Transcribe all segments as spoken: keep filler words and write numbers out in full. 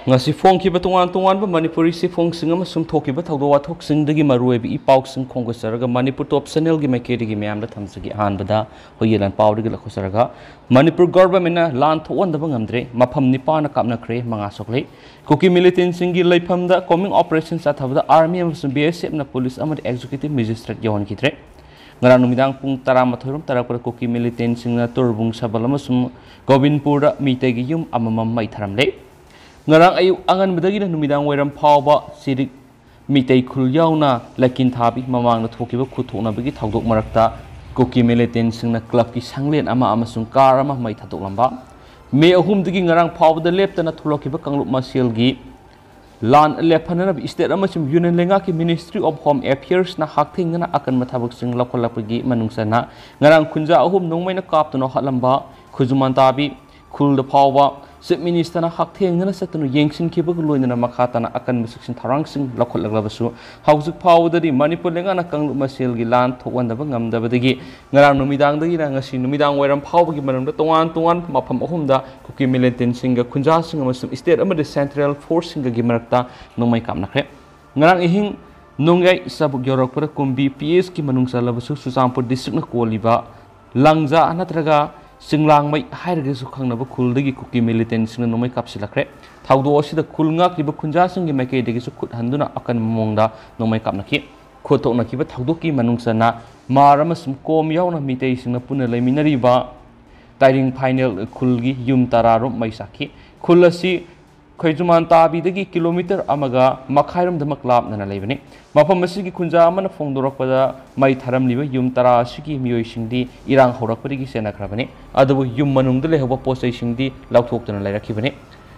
ꯉꯁꯤ ꯐꯣꯡꯈꯤꯕ ꯇꯣꯉꯥꯟ ꯇꯣꯉꯥꯟꯕ ꯃꯅꯤꯄꯨꯔꯤ ꯆꯦꯐꯣꯡꯁꯤꯡ ꯑꯃꯁꯨꯡ ꯊꯣꯛꯈꯤꯕ ꯊꯧꯗꯣꯛ ꯋꯥꯊꯣꯛꯁꯤꯡꯗꯒꯤ ꯃꯔꯨꯑꯣꯏꯕ ꯏ ꯄꯥꯎꯁꯤꯡ ꯈꯣꯝꯒꯠꯆꯔꯒ ꯃꯅꯤꯄꯨꯔ ꯇꯣꯞ ꯆꯦꯅꯦꯜꯒꯤ ꯃꯥꯏꯀꯩꯗꯒꯤ ꯃꯌꯥꯝꯗ ꯊꯝꯖꯒꯦ꯫ ꯑꯍꯥꯟꯕꯗ ꯍꯨꯏꯌꯦꯟ ꯂꯥꯟꯄꯥꯎꯗꯒꯤ ꯂꯧꯊꯣꯛꯆꯔꯒ, ꯃꯅꯤꯄꯨꯔ ꯒꯚꯔꯟꯃꯦꯟꯅ ꯂꯥꯟ ꯊꯣꯛꯍꯟꯗꯕ ꯉꯝꯗ꯭ꯔꯦ, ꯃꯐꯝ ꯅꯤꯄꯥꯟꯅ ꯀꯥꯞꯅꯈ꯭ꯔꯦ, ꯃꯉꯥ ꯁꯣꯛꯂꯦ꯫ ꯀꯨꯀꯤ ꯃꯤꯂꯤꯇꯦꯟꯁꯤꯡꯒꯤ ꯂꯩꯐꯝꯗ ꯀꯣꯝꯕꯤꯡ ꯑꯣꯄꯔꯦꯁꯟ ꯆꯠꯊꯕꯗ ꯑꯥꯔꯃꯤ ꯑꯃꯁꯨꯡ ꯕꯤ ꯑꯦꯁ ꯑꯦꯐꯅ ꯄꯨꯂꯤꯁ ꯑꯃꯗꯤ ꯑꯦꯛꯖꯤꯀ꯭ꯌꯨꯇꯤꯚ ꯃꯦꯖꯤꯁꯇ꯭ꯔꯦꯠ ꯌꯧꯍꯟꯈꯤꯗ꯭ꯔꯦ꯫ ꯉꯔꯥꯡ ꯅꯨꯃꯤꯗꯥꯡ ꯄꯨꯡ ꯇꯔꯥꯃꯥꯊꯣꯏ ꯔꯣꯝ ꯇꯥꯔꯛꯄꯗ ꯀꯨꯀꯤ ꯃꯤꯂꯤꯇꯦꯟꯁꯤꯡꯅ ꯇꯨꯔꯕꯨꯡ ꯁꯕꯜ ꯑꯃꯁꯨꯡ ꯒꯣꯕꯤꯟꯄꯨꯔꯗ ꯃꯤꯇꯩꯒꯤ ꯌꯨꯝ ꯑꯃꯃꯝ ꯃꯩ ꯊꯥꯔꯝꯂꯦ꯫ ꯉꯔꯥꯡ ꯑꯌꯨꯛ ꯑꯉꯟꯕꯗꯒꯤꯅ ꯅꯨꯃꯤꯗꯥꯡ ꯋꯥꯏꯔꯝ ꯐꯥꯎꯕ ꯆꯤꯔꯤꯛ ꯃꯤꯇꯩ ꯈꯨꯜ ꯌꯥꯎꯅ ꯂꯩꯀꯤꯟꯊꯥꯕꯤ ꯃꯃꯥꯡꯗ ꯊꯣꯛꯈꯤꯕ ꯈꯨꯠꯊꯣꯛꯅꯕꯒꯤ ꯊꯧꯗꯣꯛ ꯃꯔꯛꯇ ꯀꯨꯀꯤ ꯃꯤꯂꯤꯇꯦꯟꯁꯤꯡꯅ ꯀ꯭ꯂꯕꯀꯤ ꯁꯪꯂꯦꯟ ꯑꯃ ꯑꯃꯁꯨꯡ ꯀꯥꯔ ꯑꯃ ꯃꯩ ꯊꯥꯗꯣꯛꯂꯝꯕ꯫ ꯃꯦ ꯑꯍꯨꯝꯗꯒꯤ ꯉꯔꯥꯡ ꯐꯥꯎꯕꯗ ꯂꯦꯞꯇꯅ ꯊꯣꯛꯂꯛꯈꯤꯕ ꯀꯥꯡꯂꯨꯞ ꯃꯁꯦꯜꯒꯤ ꯂꯥꯟ ꯂꯦꯞꯍꯟꯅꯅꯕ ꯁ꯭ꯇꯦꯠ ꯑꯃꯁꯨꯡ ꯌꯨꯅꯤꯌꯟ ꯂꯩꯉꯥꯛꯀꯤ ꯃꯤꯅꯤꯁꯇ꯭ꯔꯤ ꯑꯣꯐ ꯍꯣꯝ ꯑꯦꯐꯤꯌꯔꯁꯅ ꯍꯛꯊꯦꯡꯅꯅ ꯑꯀꯟꯕ ꯊꯕꯛꯁꯤꯡ ꯂꯧꯈꯠꯂꯛꯄꯒꯤ ꯃꯅꯨꯡ ꯆꯟꯅ ꯉꯔꯥꯡ ꯈꯨꯟꯖꯥ ꯑꯍꯨꯝ ꯅꯣꯡꯃꯩꯅ ꯀꯥꯞꯇꯨꯅ ꯍꯥꯠꯂꯝꯕ ꯈꯨꯖꯨꯃꯥꯟꯇꯥꯕꯤ ꯈꯨꯜꯗ ꯐꯥꯎꯕ ꯆꯤꯐ ꯃꯤꯅꯤꯁꯇꯔꯅ ꯍꯛꯊꯦꯡꯅꯅ ꯆꯠꯇꯨꯅ ꯌꯦꯡꯁꯤꯟꯈꯤꯕꯒ ꯂꯣꯏꯅꯅ ꯃꯈꯥ ꯇꯥꯅ ꯑꯀꯟꯕ ꯆꯦꯛꯁꯤꯟ ꯊꯧꯔꯥꯡꯁꯤꯡ ꯂꯧꯈꯠꯂꯛꯂꯕꯁꯨ, ꯍꯧꯖꯤꯛ ꯐꯥꯎꯕꯗꯗꯤ ꯃꯅꯤꯄꯨꯔ ꯂꯩꯉꯥꯛꯅ ꯀꯥꯡꯂꯨꯞ ꯃꯁꯦꯜꯒꯤ ꯂꯥꯟ ꯊꯣꯛꯍꯟꯗꯕ ꯉꯝꯗꯕꯗꯒꯤ ꯉꯔꯥꯡ ꯅꯨꯃꯤꯗꯥꯡꯗꯒꯤꯅ ꯉꯁꯤ ꯅꯨꯃꯤꯗꯥꯡ ꯋꯥꯏꯔꯝ ꯐꯥꯎꯕꯒꯤ ꯃꯅꯨꯡꯗ ꯇꯣꯉꯥꯟ ꯇꯣꯉꯥꯟꯕ ꯃꯐꯝ ꯑꯍꯨꯝꯗ ꯀꯨꯀꯤ ꯃꯤꯂꯤꯇꯦꯟꯁꯤꯡꯒ ꯈꯨꯟꯖꯥꯁꯤꯡ ꯑꯃꯁꯨꯡ ꯁ꯭ꯇꯦꯠ ꯑꯃꯗꯤ ꯁꯦꯟꯇ꯭ꯔꯦꯜ ꯐꯣꯔꯁꯁꯤꯡꯒꯒꯤ ꯃꯔꯛꯇ ꯅꯣꯡꯃꯩ ꯀꯥꯞꯅꯈ꯭ꯔꯦ꯫ ꯉꯔꯥꯡ ꯑꯍꯤꯡ ꯅꯣꯡꯌꯥꯏ ꯆꯥꯕꯨꯛ ꯌꯧꯔꯛꯄꯗ ꯀꯨꯝꯕꯤ ꯄꯤ ꯑꯦꯁꯀꯤ ꯃꯅꯨꯡ ꯆꯜꯂꯕꯁꯨ ꯆꯨꯔꯆꯥꯟꯄꯨꯔ ꯗꯤꯁꯇ꯭ꯔꯤꯛꯅ ꯀꯣꯜꯂꯤꯕ ꯂꯥꯡꯖꯥ ꯅꯠꯇ꯭ꯔꯒ ꯆꯤꯡꯂꯥꯡꯃꯩ ꯍꯥꯏꯔꯒꯁꯨ ꯈꯪꯅꯕ ꯈꯨꯜꯗꯒꯤ ꯀꯨꯀꯤ ꯃꯤꯂꯤꯇꯦꯟꯁꯤꯡꯅ ꯅꯣꯡꯃꯩ ꯀꯥꯞꯁꯤꯜꯂꯛꯈ꯭ꯔꯦ꯫ ꯊꯧꯗꯣꯛ ꯑꯁꯤꯗ ꯈꯨꯜ ꯉꯥꯛꯂꯤꯕ ꯈꯨꯟꯖꯥꯁꯤꯡꯒꯤ ꯃꯥꯏꯀꯩꯗꯒꯤꯁꯨ ꯈꯨꯠ ꯍꯟꯗꯨꯅ ꯑꯀꯟꯕ ꯃꯑꯣꯡꯗ ꯅꯣꯡꯃꯩ ꯀꯥꯞꯅꯈꯤ꯫ ꯈꯨꯠ ꯊꯣꯛꯅꯈꯤꯕ ꯊꯧꯗꯣꯛꯀꯤ ꯃꯅꯨꯡ ꯆꯟꯅ ꯃꯥꯔ ꯑꯃꯁꯨꯡ ꯀꯣꯝ ꯌꯥꯎꯅ ꯃꯤꯇꯩꯁꯤꯡꯅ ꯄꯨꯟꯅ ꯂꯩꯃꯤꯟꯅꯔꯤꯕ ꯇꯥꯏꯔꯤꯡ ꯐꯥꯏꯅꯦꯜ ꯈꯨꯜꯒꯤ ꯌꯨꯝ ꯇꯔꯥ ꯔꯣꯝ ꯃꯩ ꯆꯥꯛꯈꯤ꯫ ꯈꯨꯜ ꯑꯁꯤ ꯈꯣꯏꯖꯨꯃꯥꯟ ꯇꯥꯕꯤꯗꯒꯤ ꯀꯤꯂꯣꯃꯤꯇꯔ ꯑꯃꯒ ꯃꯈꯥꯏꯔꯣꯝꯗꯃꯛ ꯂꯥꯞꯅꯅ ꯂꯩꯕꯅꯤ꯫ ꯃꯐꯝ ꯑꯁꯤꯒꯤ ꯈꯨꯟꯖꯥ ꯑꯃꯅ ꯐꯣꯡꯗꯣꯔꯛꯄꯗ, ꯃꯩ ꯊꯥꯔꯝꯂꯤꯕ ꯌꯨꯝ ꯇꯔꯥ ꯑꯁꯤꯒꯤ ꯃꯤꯑꯣꯏꯁꯤꯡꯗꯤ ꯏꯔꯥꯡ ꯍꯧꯔꯛꯄꯗꯒꯤ ꯆꯦꯟꯅꯈ꯭ꯔꯕꯅꯤ, ꯑꯗꯨꯕꯨ ꯌꯨꯝ ꯃꯅꯨꯡꯗ ꯂꯩꯍꯧꯕ ꯄꯣꯠ ꯆꯩꯁꯤꯡꯗꯤ ꯂꯧꯊꯣꯛꯇꯨꯅ ꯂꯩꯔꯛꯈꯤꯕꯅꯤ꯫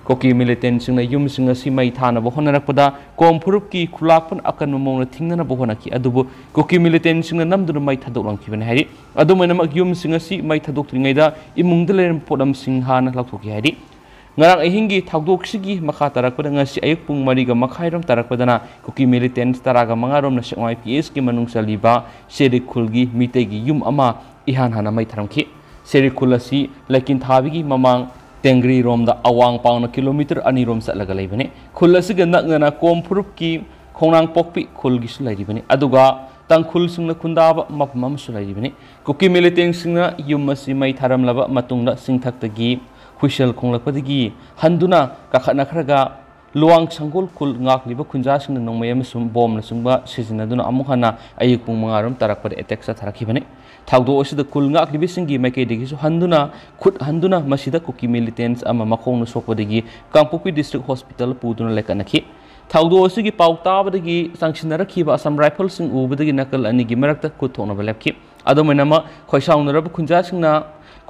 ꯀꯨꯀꯤ ꯃꯤꯂꯤꯇꯦꯟꯁꯤꯡꯅ ꯌꯨꯝꯁꯤꯡ ꯑꯁꯤ ꯃꯩ ꯊꯥꯅꯕ ꯍꯣꯠꯅꯔꯛꯄꯗ ꯀꯣꯝ ꯐꯨꯔꯨꯞꯀꯤ ꯈꯨꯂꯥꯛꯄꯅ ꯑꯀꯟꯕ ꯃꯑꯣꯡꯗ ꯊꯤꯡꯅꯅꯕ ꯍꯣꯠꯅꯈꯤ, ꯑꯗꯨꯕꯨ ꯀꯨꯀꯤ ꯃꯤꯂꯤꯇꯦꯟꯁꯤꯡꯅ ꯅꯝꯗꯨꯅ ꯃꯩ ꯊꯥꯗꯣꯛꯂꯝꯈꯤꯕꯅꯤ ꯍꯥꯏꯔꯤ꯫ ꯑꯗꯨꯃꯥꯏꯅꯃꯛ ꯌꯨꯝꯁꯤꯡ ꯑꯁꯤ ꯃꯩ ꯊꯥꯗꯣꯛꯇ꯭ꯔꯤꯉꯩꯗ ꯏꯃꯨꯡꯗ ꯂꯩꯔꯝꯕ ꯄꯣꯠꯂꯝꯁꯤꯡ ꯍꯥꯟꯅ ꯂꯧꯊꯣꯛꯈꯤ ꯍꯥꯏꯔꯤ꯫ ꯉꯔꯥꯡ ꯑꯍꯤꯡꯒꯤ ꯊꯧꯗꯣꯛꯁꯤꯒꯤ ꯃꯈꯥ ꯇꯥꯔꯛꯄꯗ ꯉꯁꯤ ꯑꯌꯨꯛ ꯄꯨꯡ ꯃꯔꯤꯒ ꯃꯈꯥꯏꯔꯣꯝ ꯇꯥꯔꯛꯄꯗꯅ ꯀꯨꯀꯤ ꯃꯤꯂꯤꯇꯦꯟꯠ ꯇꯔꯥꯒ ꯃꯉꯥꯔꯣꯝꯅ ꯁꯦꯛꯃꯥꯏ ꯄꯤ ꯑꯦꯁꯀꯤ ꯃꯅꯨꯡ ꯆꯜꯂꯤꯕ ꯁꯦꯔꯤꯛ ꯈꯨꯜꯒꯤ ꯃꯤꯇꯩꯒꯤ ꯌꯨꯝ ꯑꯃ ꯏꯍꯥꯟ ꯍꯥꯟꯅ ꯃꯩ ꯊꯥꯔꯝꯈꯤ꯫ ꯁꯦꯔꯤꯛ ꯈꯨꯜ ꯑꯁꯤ ꯂꯩꯀꯤꯟꯊꯥꯕꯤꯒꯤ ꯃꯃꯥꯡ ꯇꯦꯡꯒ꯭ꯔꯤꯔꯣꯝꯗ ꯑꯋꯥꯡ ꯄꯥꯡꯅ ꯀꯤꯂꯣꯃꯤꯇꯔ ꯑꯅꯤꯔꯣꯝ ꯆꯠꯂꯒ ꯂꯩꯕꯅꯤ꯫ ꯈꯨꯜ ꯑꯁꯤꯒ ꯅꯛꯅꯅ ꯀꯣꯝ ꯐꯨꯔꯨꯞꯀꯤ ꯈꯣꯡꯅꯥꯡꯄꯣꯛꯄꯤ ꯈꯨꯜꯒꯤꯁꯨ ꯂꯩꯔꯤꯕꯅꯤ꯫ ꯑꯗꯨꯒ ꯇꯥꯡꯈꯨꯜꯁꯤꯡꯅ ꯈꯨꯟꯗꯥꯕ ꯃꯐꯝ ꯑꯃꯁꯨ ꯂꯩꯔꯤꯕꯅꯤ꯫ ꯀꯨꯀꯤ ꯃꯤꯂꯤꯇꯦꯟꯁꯤꯡꯅ ꯌꯨꯝ ꯑꯁꯤ ꯃꯩ ꯊꯥꯔꯝꯂꯕ ꯃꯇꯨꯡꯗ ꯆꯤꯡꯊꯛꯇꯒꯤ ꯍꯨꯏꯁꯦꯜ ꯈꯣꯡꯂꯛꯄꯗꯒꯤ ꯍꯟꯗꯨꯅ ꯀꯥꯈꯠꯅꯈ꯭ꯔꯒ ꯂꯨꯋꯥꯡ ꯁꯪꯒꯣꯜ ꯈꯨꯜ ꯉꯥꯛꯂꯤꯕ ꯈꯨꯟꯖꯥꯁꯤꯡꯅ ꯅꯣꯡꯃꯩ ꯑꯃꯁꯨꯡ ꯕꯣꯝꯅꯆꯤꯡꯕ ꯁꯤꯖꯤꯟꯅꯗꯨꯅ ꯑꯃꯨꯛ ꯍꯟꯅ ꯑꯌꯨꯛ ꯄꯨꯡ ꯃꯉꯥ ꯔꯣꯝ ꯇꯥꯔꯛꯄꯗ ꯑꯦꯇꯦꯛ ꯆꯠꯊꯔꯛꯈꯤꯕꯅꯤ꯫ ꯊꯧꯗꯣꯛ ꯑꯁꯤꯗ ꯈꯨꯜ ꯉꯥꯛꯂꯤꯕꯁꯤꯡꯒꯤ ꯃꯥꯏꯀꯩꯗꯒꯤꯁꯨ ꯍꯟꯗꯨꯅ ꯈꯨꯠ ꯍꯟꯗꯨꯅ ꯃꯁꯤꯗ ꯀꯨꯀꯤ ꯃꯤꯂꯤꯇꯦꯟꯁ ꯑꯃ ꯃꯈꯣꯡꯅ ꯁꯣꯛꯄꯗꯒꯤ ꯀꯥꯡꯄꯣꯛꯄꯤ ꯗꯤꯁꯇ꯭ꯔꯤꯛ ꯍꯣꯁꯄꯤꯇꯥꯜ ꯄꯨꯗꯨꯅ ꯂꯩꯀꯠꯅꯈꯤ꯫ ꯊꯧꯗꯣꯛ ꯑꯁꯤꯒꯤ ꯄꯥꯎ ꯇꯥꯕꯗꯒꯤ ꯆꯪꯁꯤꯟꯅꯔꯛꯈꯤꯕ ꯑꯁꯥꯝ ꯔꯥꯏꯐꯜꯁꯤꯡ ꯎꯕꯗꯒꯤ ꯅꯥꯀꯜ ꯑꯅꯤꯒꯤ ꯃꯔꯛꯇ ꯈꯨꯠ ꯊꯣꯛꯅꯕ ꯂꯦꯞꯈꯤ꯫ ꯑꯗꯨꯝ ꯑꯣꯏꯅꯃꯛ, ꯈꯣꯏꯁꯥꯎꯅꯔꯕ ꯈꯨꯟꯖꯥꯁꯤꯡꯅ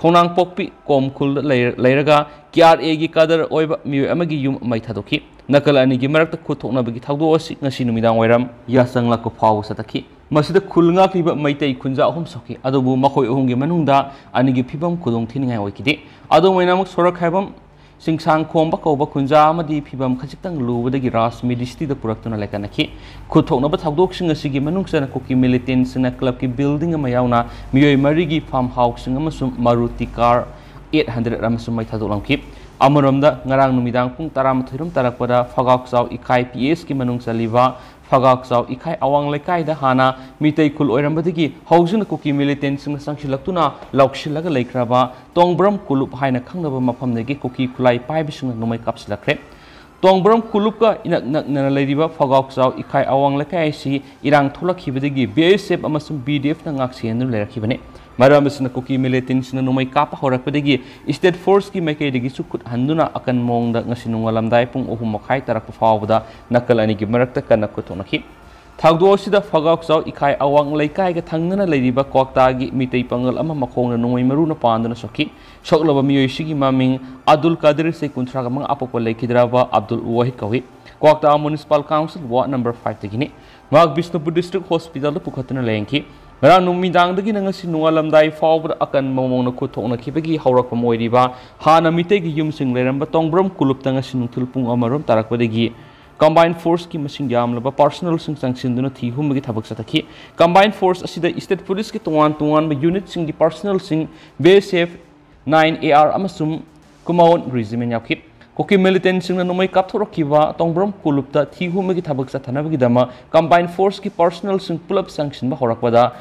ꯈꯣꯡꯅꯥꯡꯄꯣꯛꯄꯤ ꯀꯣꯝ ꯈꯨꯜꯗ ꯂꯩꯔ-, ꯂꯩꯔꯒ ꯀꯦ ꯑꯥꯔ ꯑꯦꯒꯤ ꯀꯥꯗꯔ ꯑꯣꯏꯕ ꯃꯤꯑꯣꯏ ꯑꯃꯒꯤ ꯌꯨꯝ ꯃꯩ ꯊꯥꯗꯣꯛꯈꯤ꯫ ꯅꯥꯀꯜ ꯑꯅꯤꯒꯤ ꯃꯔꯛꯇ ꯈꯨꯠ ꯊꯣꯛꯅꯕꯒꯤ ꯊꯧꯗꯣꯛ ꯑꯁꯤ ꯉꯁꯤ ꯅꯨꯃꯤꯗꯥꯡ ꯋꯥꯏꯔꯝ ꯌꯥꯆꯪꯂꯛꯄ ꯐꯥꯎꯕ ꯆꯠꯊꯈꯤ꯫ ꯃꯁꯤꯗ ꯈꯨꯜ ꯉꯥꯛꯂꯤꯕ ꯃꯩꯇꯩ ꯈꯨꯟꯖꯥ ꯑꯍꯨꯝ ꯁꯣꯛꯈꯤ, ꯑꯗꯨꯕꯨ ꯃꯈꯣꯏ ꯑꯍꯨꯝꯒꯤ ꯃꯅꯨꯡꯗ ꯑꯅꯤꯒꯤ ꯐꯤꯕꯝ ꯈꯨꯗꯣꯡ ꯊꯤꯅꯤꯡꯉꯥꯏ ꯑꯣꯏꯈꯤꯗꯦ꯫ ꯑꯗꯨꯝ ꯑꯣꯏꯅꯃꯛ, ꯁꯣꯔꯛꯈꯥꯏꯕꯝ ꯆꯤꯡꯁꯥꯡ ꯈꯣꯝꯕ ꯀꯧꯕ ꯈꯨꯟꯖꯥ ꯑꯃꯗꯤ ꯐꯤꯕꯝ ꯈꯖꯤꯛꯇꯪ ꯂꯨꯕꯗꯒꯤ ꯔꯥꯖ ꯃꯤꯗꯤꯁꯤꯇꯤꯗ ꯄꯨꯔꯛꯇꯨꯅ ꯂꯩꯀꯠꯅꯈꯤ꯫ ꯈꯨꯠ ꯊꯣꯛꯅꯕ ꯊꯧꯗꯣꯛꯁꯤꯡ ꯑꯁꯤꯒꯤ ꯃꯅꯨꯡ ꯆꯟꯅ ꯀꯨꯀꯤ ꯃꯤꯂꯤꯇꯦꯟꯁꯤꯡꯅ ꯀ꯭ꯂꯕꯀꯤ ꯕꯤꯜꯗꯤꯡ ꯑꯃ ꯌꯥꯎꯅ ꯃꯤꯑꯣꯏ ꯃꯔꯤꯒꯤ ꯐꯥꯔꯝ ꯍꯥꯎꯁꯁꯤꯡ ꯑꯃꯁꯨꯡ ꯃꯔꯨꯇꯤ ꯀꯥꯔ ꯑꯩꯠ ꯍꯟꯗ꯭ꯔꯦꯠ ꯑꯃꯁꯨ ꯃꯩ ꯊꯥꯗꯣꯛꯂꯝꯈꯤ꯫ ꯑꯃꯔꯣꯝꯗ, ꯉꯔꯥꯡ ꯅꯨꯃꯤꯗꯥꯡ ꯄꯨꯡ ꯇꯔꯥꯃꯥꯊꯣꯏ ꯔꯣꯝ ꯇꯥꯔꯛꯄꯗ ꯐꯒꯥꯎꯆꯥꯎ ꯏꯀꯥꯏ ꯄꯤ ꯑꯦꯁꯀꯤ ꯃꯅꯨꯡ ꯆꯜꯂꯤꯕ ꯐꯒꯥꯎꯆꯥꯎ ꯏꯀꯥꯏ ꯑꯋꯥꯡ ꯂꯩꯀꯥꯏꯗ ꯍꯥꯟꯅ ꯃꯤꯇꯩ ꯈꯨꯜ ꯑꯣꯏꯔꯝꯕꯗꯒꯤ ꯍꯧꯖꯤꯛꯅ ꯀꯨꯀꯤ ꯃꯤꯂꯤꯇꯦꯟꯁꯤꯡꯅ ꯆꯪꯁꯤꯜꯂꯛꯇꯨꯅ ꯂꯧꯁꯤꯜꯂꯒ ꯂꯩꯈ꯭ꯔꯕ ꯇꯣꯡꯕ꯭ꯔꯝ ꯀꯨꯂꯨꯞ ꯍꯥꯏꯅ ꯈꯪꯅꯕ ꯃꯐꯝꯗꯒꯤ ꯀꯨꯀꯤ ꯈꯨꯠꯂꯥꯏ ꯄꯥꯏꯕꯁꯤꯡꯅ ꯅꯣꯡꯃꯩ ꯀꯥꯞꯁꯤꯜꯂꯛꯈ꯭ꯔꯦ꯫ ꯇꯣꯡꯕ꯭ꯔꯝ ꯀꯨꯂꯨꯞꯀ ꯏꯅꯛ ꯅꯛꯅꯅ ꯂꯩꯔꯤꯕ ꯐꯒꯥꯎꯆꯥꯎ ꯏꯀꯥꯏ ꯑꯋꯥꯡ ꯂꯩꯀꯥꯏ ꯑꯁꯤ ꯏꯔꯥꯡ ꯊꯣꯛꯂꯛꯈꯤꯕꯗꯒꯤ ꯕꯤ ꯑꯦꯁ ꯑꯦꯐ ꯑꯃꯁꯨꯡ ꯕꯤ ꯗꯤ ꯑꯦꯐꯅ ꯉꯥꯛꯁꯦꯟꯗꯨꯅ ꯂꯩꯔꯛꯈꯤꯕꯅꯤ꯫ ꯃꯔꯝ ꯑꯁꯤꯅ, ꯀꯨꯀꯤ ꯃꯤꯂꯤꯇꯦꯟꯁꯤꯡꯅ ꯅꯣꯡꯃꯩ ꯀꯥꯞꯄ ꯍꯧꯔꯛꯄꯗꯒꯤ ꯁ꯭ꯇꯦꯠ ꯐꯣꯔꯁꯀꯤ ꯃꯥꯏꯀꯩꯗꯒꯤꯁꯨ ꯈꯨꯠ ꯍꯟꯗꯨꯅ ꯑꯀꯟꯕ ꯃꯑꯣꯡꯗ ꯉꯁꯤ ꯅꯣꯡꯉꯥꯜꯂꯝꯗꯥꯏ ꯄꯨꯡ ꯑꯍꯨꯝ ꯃꯈꯥꯏ ꯇꯥꯔꯛꯄ ꯐꯥꯎꯕꯗ ꯅꯥꯀꯜ ꯑꯅꯤꯒꯤ ꯃꯔꯛꯇ ꯀꯟꯅ ꯈꯨꯠ ꯊꯣꯛꯅꯈꯤ꯫ ꯊꯧꯗꯣꯛ ꯑꯁꯤꯗ ꯐꯒꯥꯎꯆꯥꯎ ꯏꯀꯥꯏ ꯑꯋꯥꯡ ꯂꯩꯀꯥꯏꯒ ꯊꯪꯅꯅ ꯂꯩꯔꯤꯕ ꯀ꯭ꯋꯥꯛꯇꯥꯒꯤ ꯃꯤꯇꯩ ꯄꯥꯡꯒꯜ ꯑꯃ ꯃꯈꯣꯡꯅ ꯅꯣꯡꯃꯩ ꯃꯔꯨꯅ ꯄꯥꯟꯗꯨꯅ ꯁꯣꯛꯈꯤ꯫ ꯁꯣꯛꯂꯕ ꯃꯤꯑꯣꯏꯁꯤꯒꯤ ꯃꯃꯤꯡ ꯑꯕꯗꯨꯜ ꯀꯥꯗꯤꯔ, ꯆꯍꯤ ꯀꯨꯟꯊ꯭ꯔꯥꯒ ꯃꯉꯥ, ꯑꯄꯣꯛꯄ ꯂꯩꯈꯤꯗ꯭ꯔꯕ ꯑꯕꯗꯨꯜ ꯋꯥꯍꯤꯗ ꯀꯧꯏ꯫ ꯀ꯭ꯋꯥꯛꯇꯥ ꯃꯨꯅꯤꯁꯤꯄꯥꯜ ꯀꯥꯎꯟꯁꯤꯜ ꯋꯥꯔꯗ ꯅꯝꯕꯔ ꯐꯥꯏꯚꯇꯒꯤꯅꯤ꯫ ꯃꯍꯥꯛ ꯕꯤꯁꯅꯨꯄꯨꯔ ꯗꯤꯁꯇ꯭ꯔꯤꯛ ꯍꯣꯁꯄꯤꯇꯥꯜꯗ ꯄꯨꯈꯠꯇꯨꯅ ꯂꯥꯌꯦꯡꯈꯤ꯫ ꯉꯔꯥꯡ ꯅꯨꯃꯤꯗꯥꯡꯗꯒꯤꯅ ꯉꯁꯤ ꯅꯣꯡꯉꯥꯜꯂꯝꯗꯥꯏ ꯐꯥꯎꯕꯗ ꯑꯀꯟꯕ ꯃꯑꯣꯡꯗ ꯈꯨꯠ ꯊꯣꯛꯅꯈꯤꯕꯒꯤ ꯍꯧꯔꯛꯐꯝ ꯑꯣꯏꯔꯤꯕ ꯍꯥꯟꯅ ꯃꯤꯇꯩꯒꯤ ꯌꯨꯝꯁꯤꯡ ꯂꯩꯔꯝꯕ ꯇꯣꯡꯕ꯭ꯔꯝ ꯀꯨꯂꯨꯞꯇ ꯉꯁꯤ ꯅꯨꯡꯊꯤꯜ ꯄꯨꯡ ꯑꯃꯔꯣꯝ ꯇꯥꯔꯛꯄꯗꯒꯤ ꯀꯝꯕꯥꯏꯟ ꯐꯣꯔꯁꯀꯤ ꯃꯁꯤꯡ ꯌꯥꯝꯂꯕ ꯄꯥꯔꯁꯅꯦꯜꯁꯤꯡ ꯆꯪꯁꯤꯟꯗꯨꯅ ꯊꯤ ꯍꯨꯝꯕꯒꯤ ꯊꯕꯛ ꯆꯠꯊꯈꯤ꯫ ꯀꯝꯕꯥꯏꯟ ꯐꯣꯔꯁ ꯑꯁꯤꯗ ꯁ꯭ꯇꯦꯠ ꯄꯨꯂꯤꯁꯀꯤ ꯇꯣꯉꯥꯟ ꯇꯣꯉꯥꯟꯕ ꯌꯨꯅꯤꯠꯁꯤꯡꯒꯤ ꯄꯥꯔꯁꯅꯦꯜꯁꯤꯡ, B S F, nine A R ꯑꯃꯁꯨꯡ ꯀꯨꯃꯥꯋꯣꯟ Regiment ꯌꯥꯎꯈꯤ꯫ ꯀꯨꯀꯤ militantꯁꯤꯡꯅ ꯅꯣꯡꯃꯩ ꯀꯥꯞꯊꯣꯔꯛꯈꯤꯕ ꯇꯣꯡꯕ꯭ꯔꯣꯝ ꯀꯣꯂꯨꯞꯇ ꯊꯤꯍꯨꯝꯕꯒꯤ ꯊꯕꯛ ꯆꯠꯊꯅꯕꯒꯤꯗꯃꯛ combined forceꯀꯤ personnelꯁꯤꯡ ꯄꯨꯂꯞ ꯆꯪꯁꯤꯟꯕ ꯍꯧꯔꯛꯄꯗ,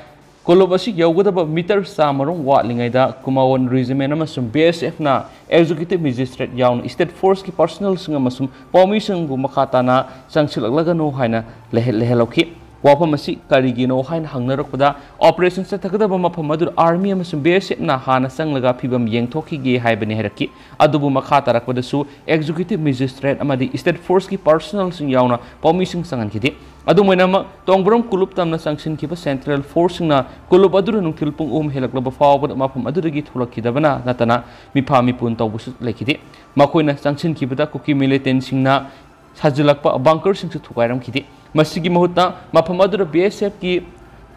ꯀꯣꯂꯨꯞ ꯑꯁꯤ ꯌꯧꯒꯗꯕ ꯃꯤꯇꯔ ꯆꯥꯝꯃꯔꯣꯝ ꯋꯥꯠꯂꯤꯉꯩꯗ ꯀꯨꯃꯥꯋꯣꯟ Regiment ꯑꯃꯁꯨꯡ BSFꯅ Executive Magistrate ꯌꯥꯎꯅ state forceꯀꯤ personnelꯁꯤꯡ ꯑꯃꯁꯨꯡ ꯄꯥꯎꯃꯤꯁꯤꯡꯕꯨ ꯃꯈꯥ ꯇꯥꯅ ꯆꯪꯁꯤꯜꯂꯛꯂꯒꯅꯨ ꯍꯥꯏꯅ ꯂꯩꯍ-, ꯂꯩꯍꯜꯍꯧꯈꯤ꯫ ꯋꯥꯐꯝ ꯑꯁꯤ ꯀꯔꯤꯒꯤꯅꯣ ꯍꯥꯏꯅ ꯍꯪꯅꯔꯛꯄꯗ, operation ꯆꯠꯊꯒꯗꯕ ꯃꯐꯝ ꯑꯗꯨꯗ Army ꯑꯃꯁꯨꯡ BSFꯅ ꯍꯥꯟꯅ ꯆꯪꯂꯒ ꯐꯤꯕꯝ ꯌꯦꯡꯊꯣꯛꯈꯤꯒꯦ ꯍꯥꯏꯕꯅꯤ ꯍꯥꯏꯔꯛꯈꯤ꯫ ꯑꯗꯨꯕꯨ ꯃꯈꯥ ꯇꯥꯔꯛꯄꯗꯁꯨ Executive Magistrate ꯑꯃꯗꯤ state forceꯀꯤ personnelꯁꯤꯡ ꯌꯥꯎꯅ ꯄꯥꯎꯃꯤꯁꯤꯡ ꯆꯪꯍꯟꯈꯤꯗꯦ꯫ ꯑꯗꯨꯝ ꯑꯣꯏꯅꯃꯛ, ꯇꯣꯡꯕ꯭ꯔꯣꯝ ꯀꯣꯂꯨꯞ ꯇꯝꯅ ꯆꯪꯁꯤꯟꯈꯤꯕ central forceꯁꯤꯡꯅ ꯀꯣꯂꯨꯞ ꯑꯗꯨꯗ ꯅꯨꯡꯊꯤꯜ ꯄꯨꯡ ꯑꯍꯨꯝ ꯍꯦꯜꯂꯛꯂꯕ ꯐꯥꯎꯕꯗ ꯃꯐꯝ ꯑꯗꯨꯗꯒꯤ ꯊꯣꯛꯂꯛꯈꯤꯗꯕꯅ ꯅꯠꯇꯅ ꯃꯤꯐꯥ ꯃꯤꯄꯨꯟ ꯇꯧꯕꯁꯨ ꯂꯩꯈꯤꯗꯦ꯫ ꯃꯈꯣꯏꯅ ꯆꯪꯁꯤꯟꯈꯤꯕꯗ ꯀꯨꯀꯤ militantꯁꯤꯡꯅ ꯁꯥꯖꯤꯜꯂꯛꯄ bunkerꯁꯤꯡꯁꯨ ꯊꯨꯒꯥꯏꯔꯝꯈꯤꯗꯦ꯫ ꯃꯁꯤꯒꯤ ꯃꯍꯨꯠꯇ ꯃꯐꯝ ꯑꯗꯨꯗ BSFꯀꯤ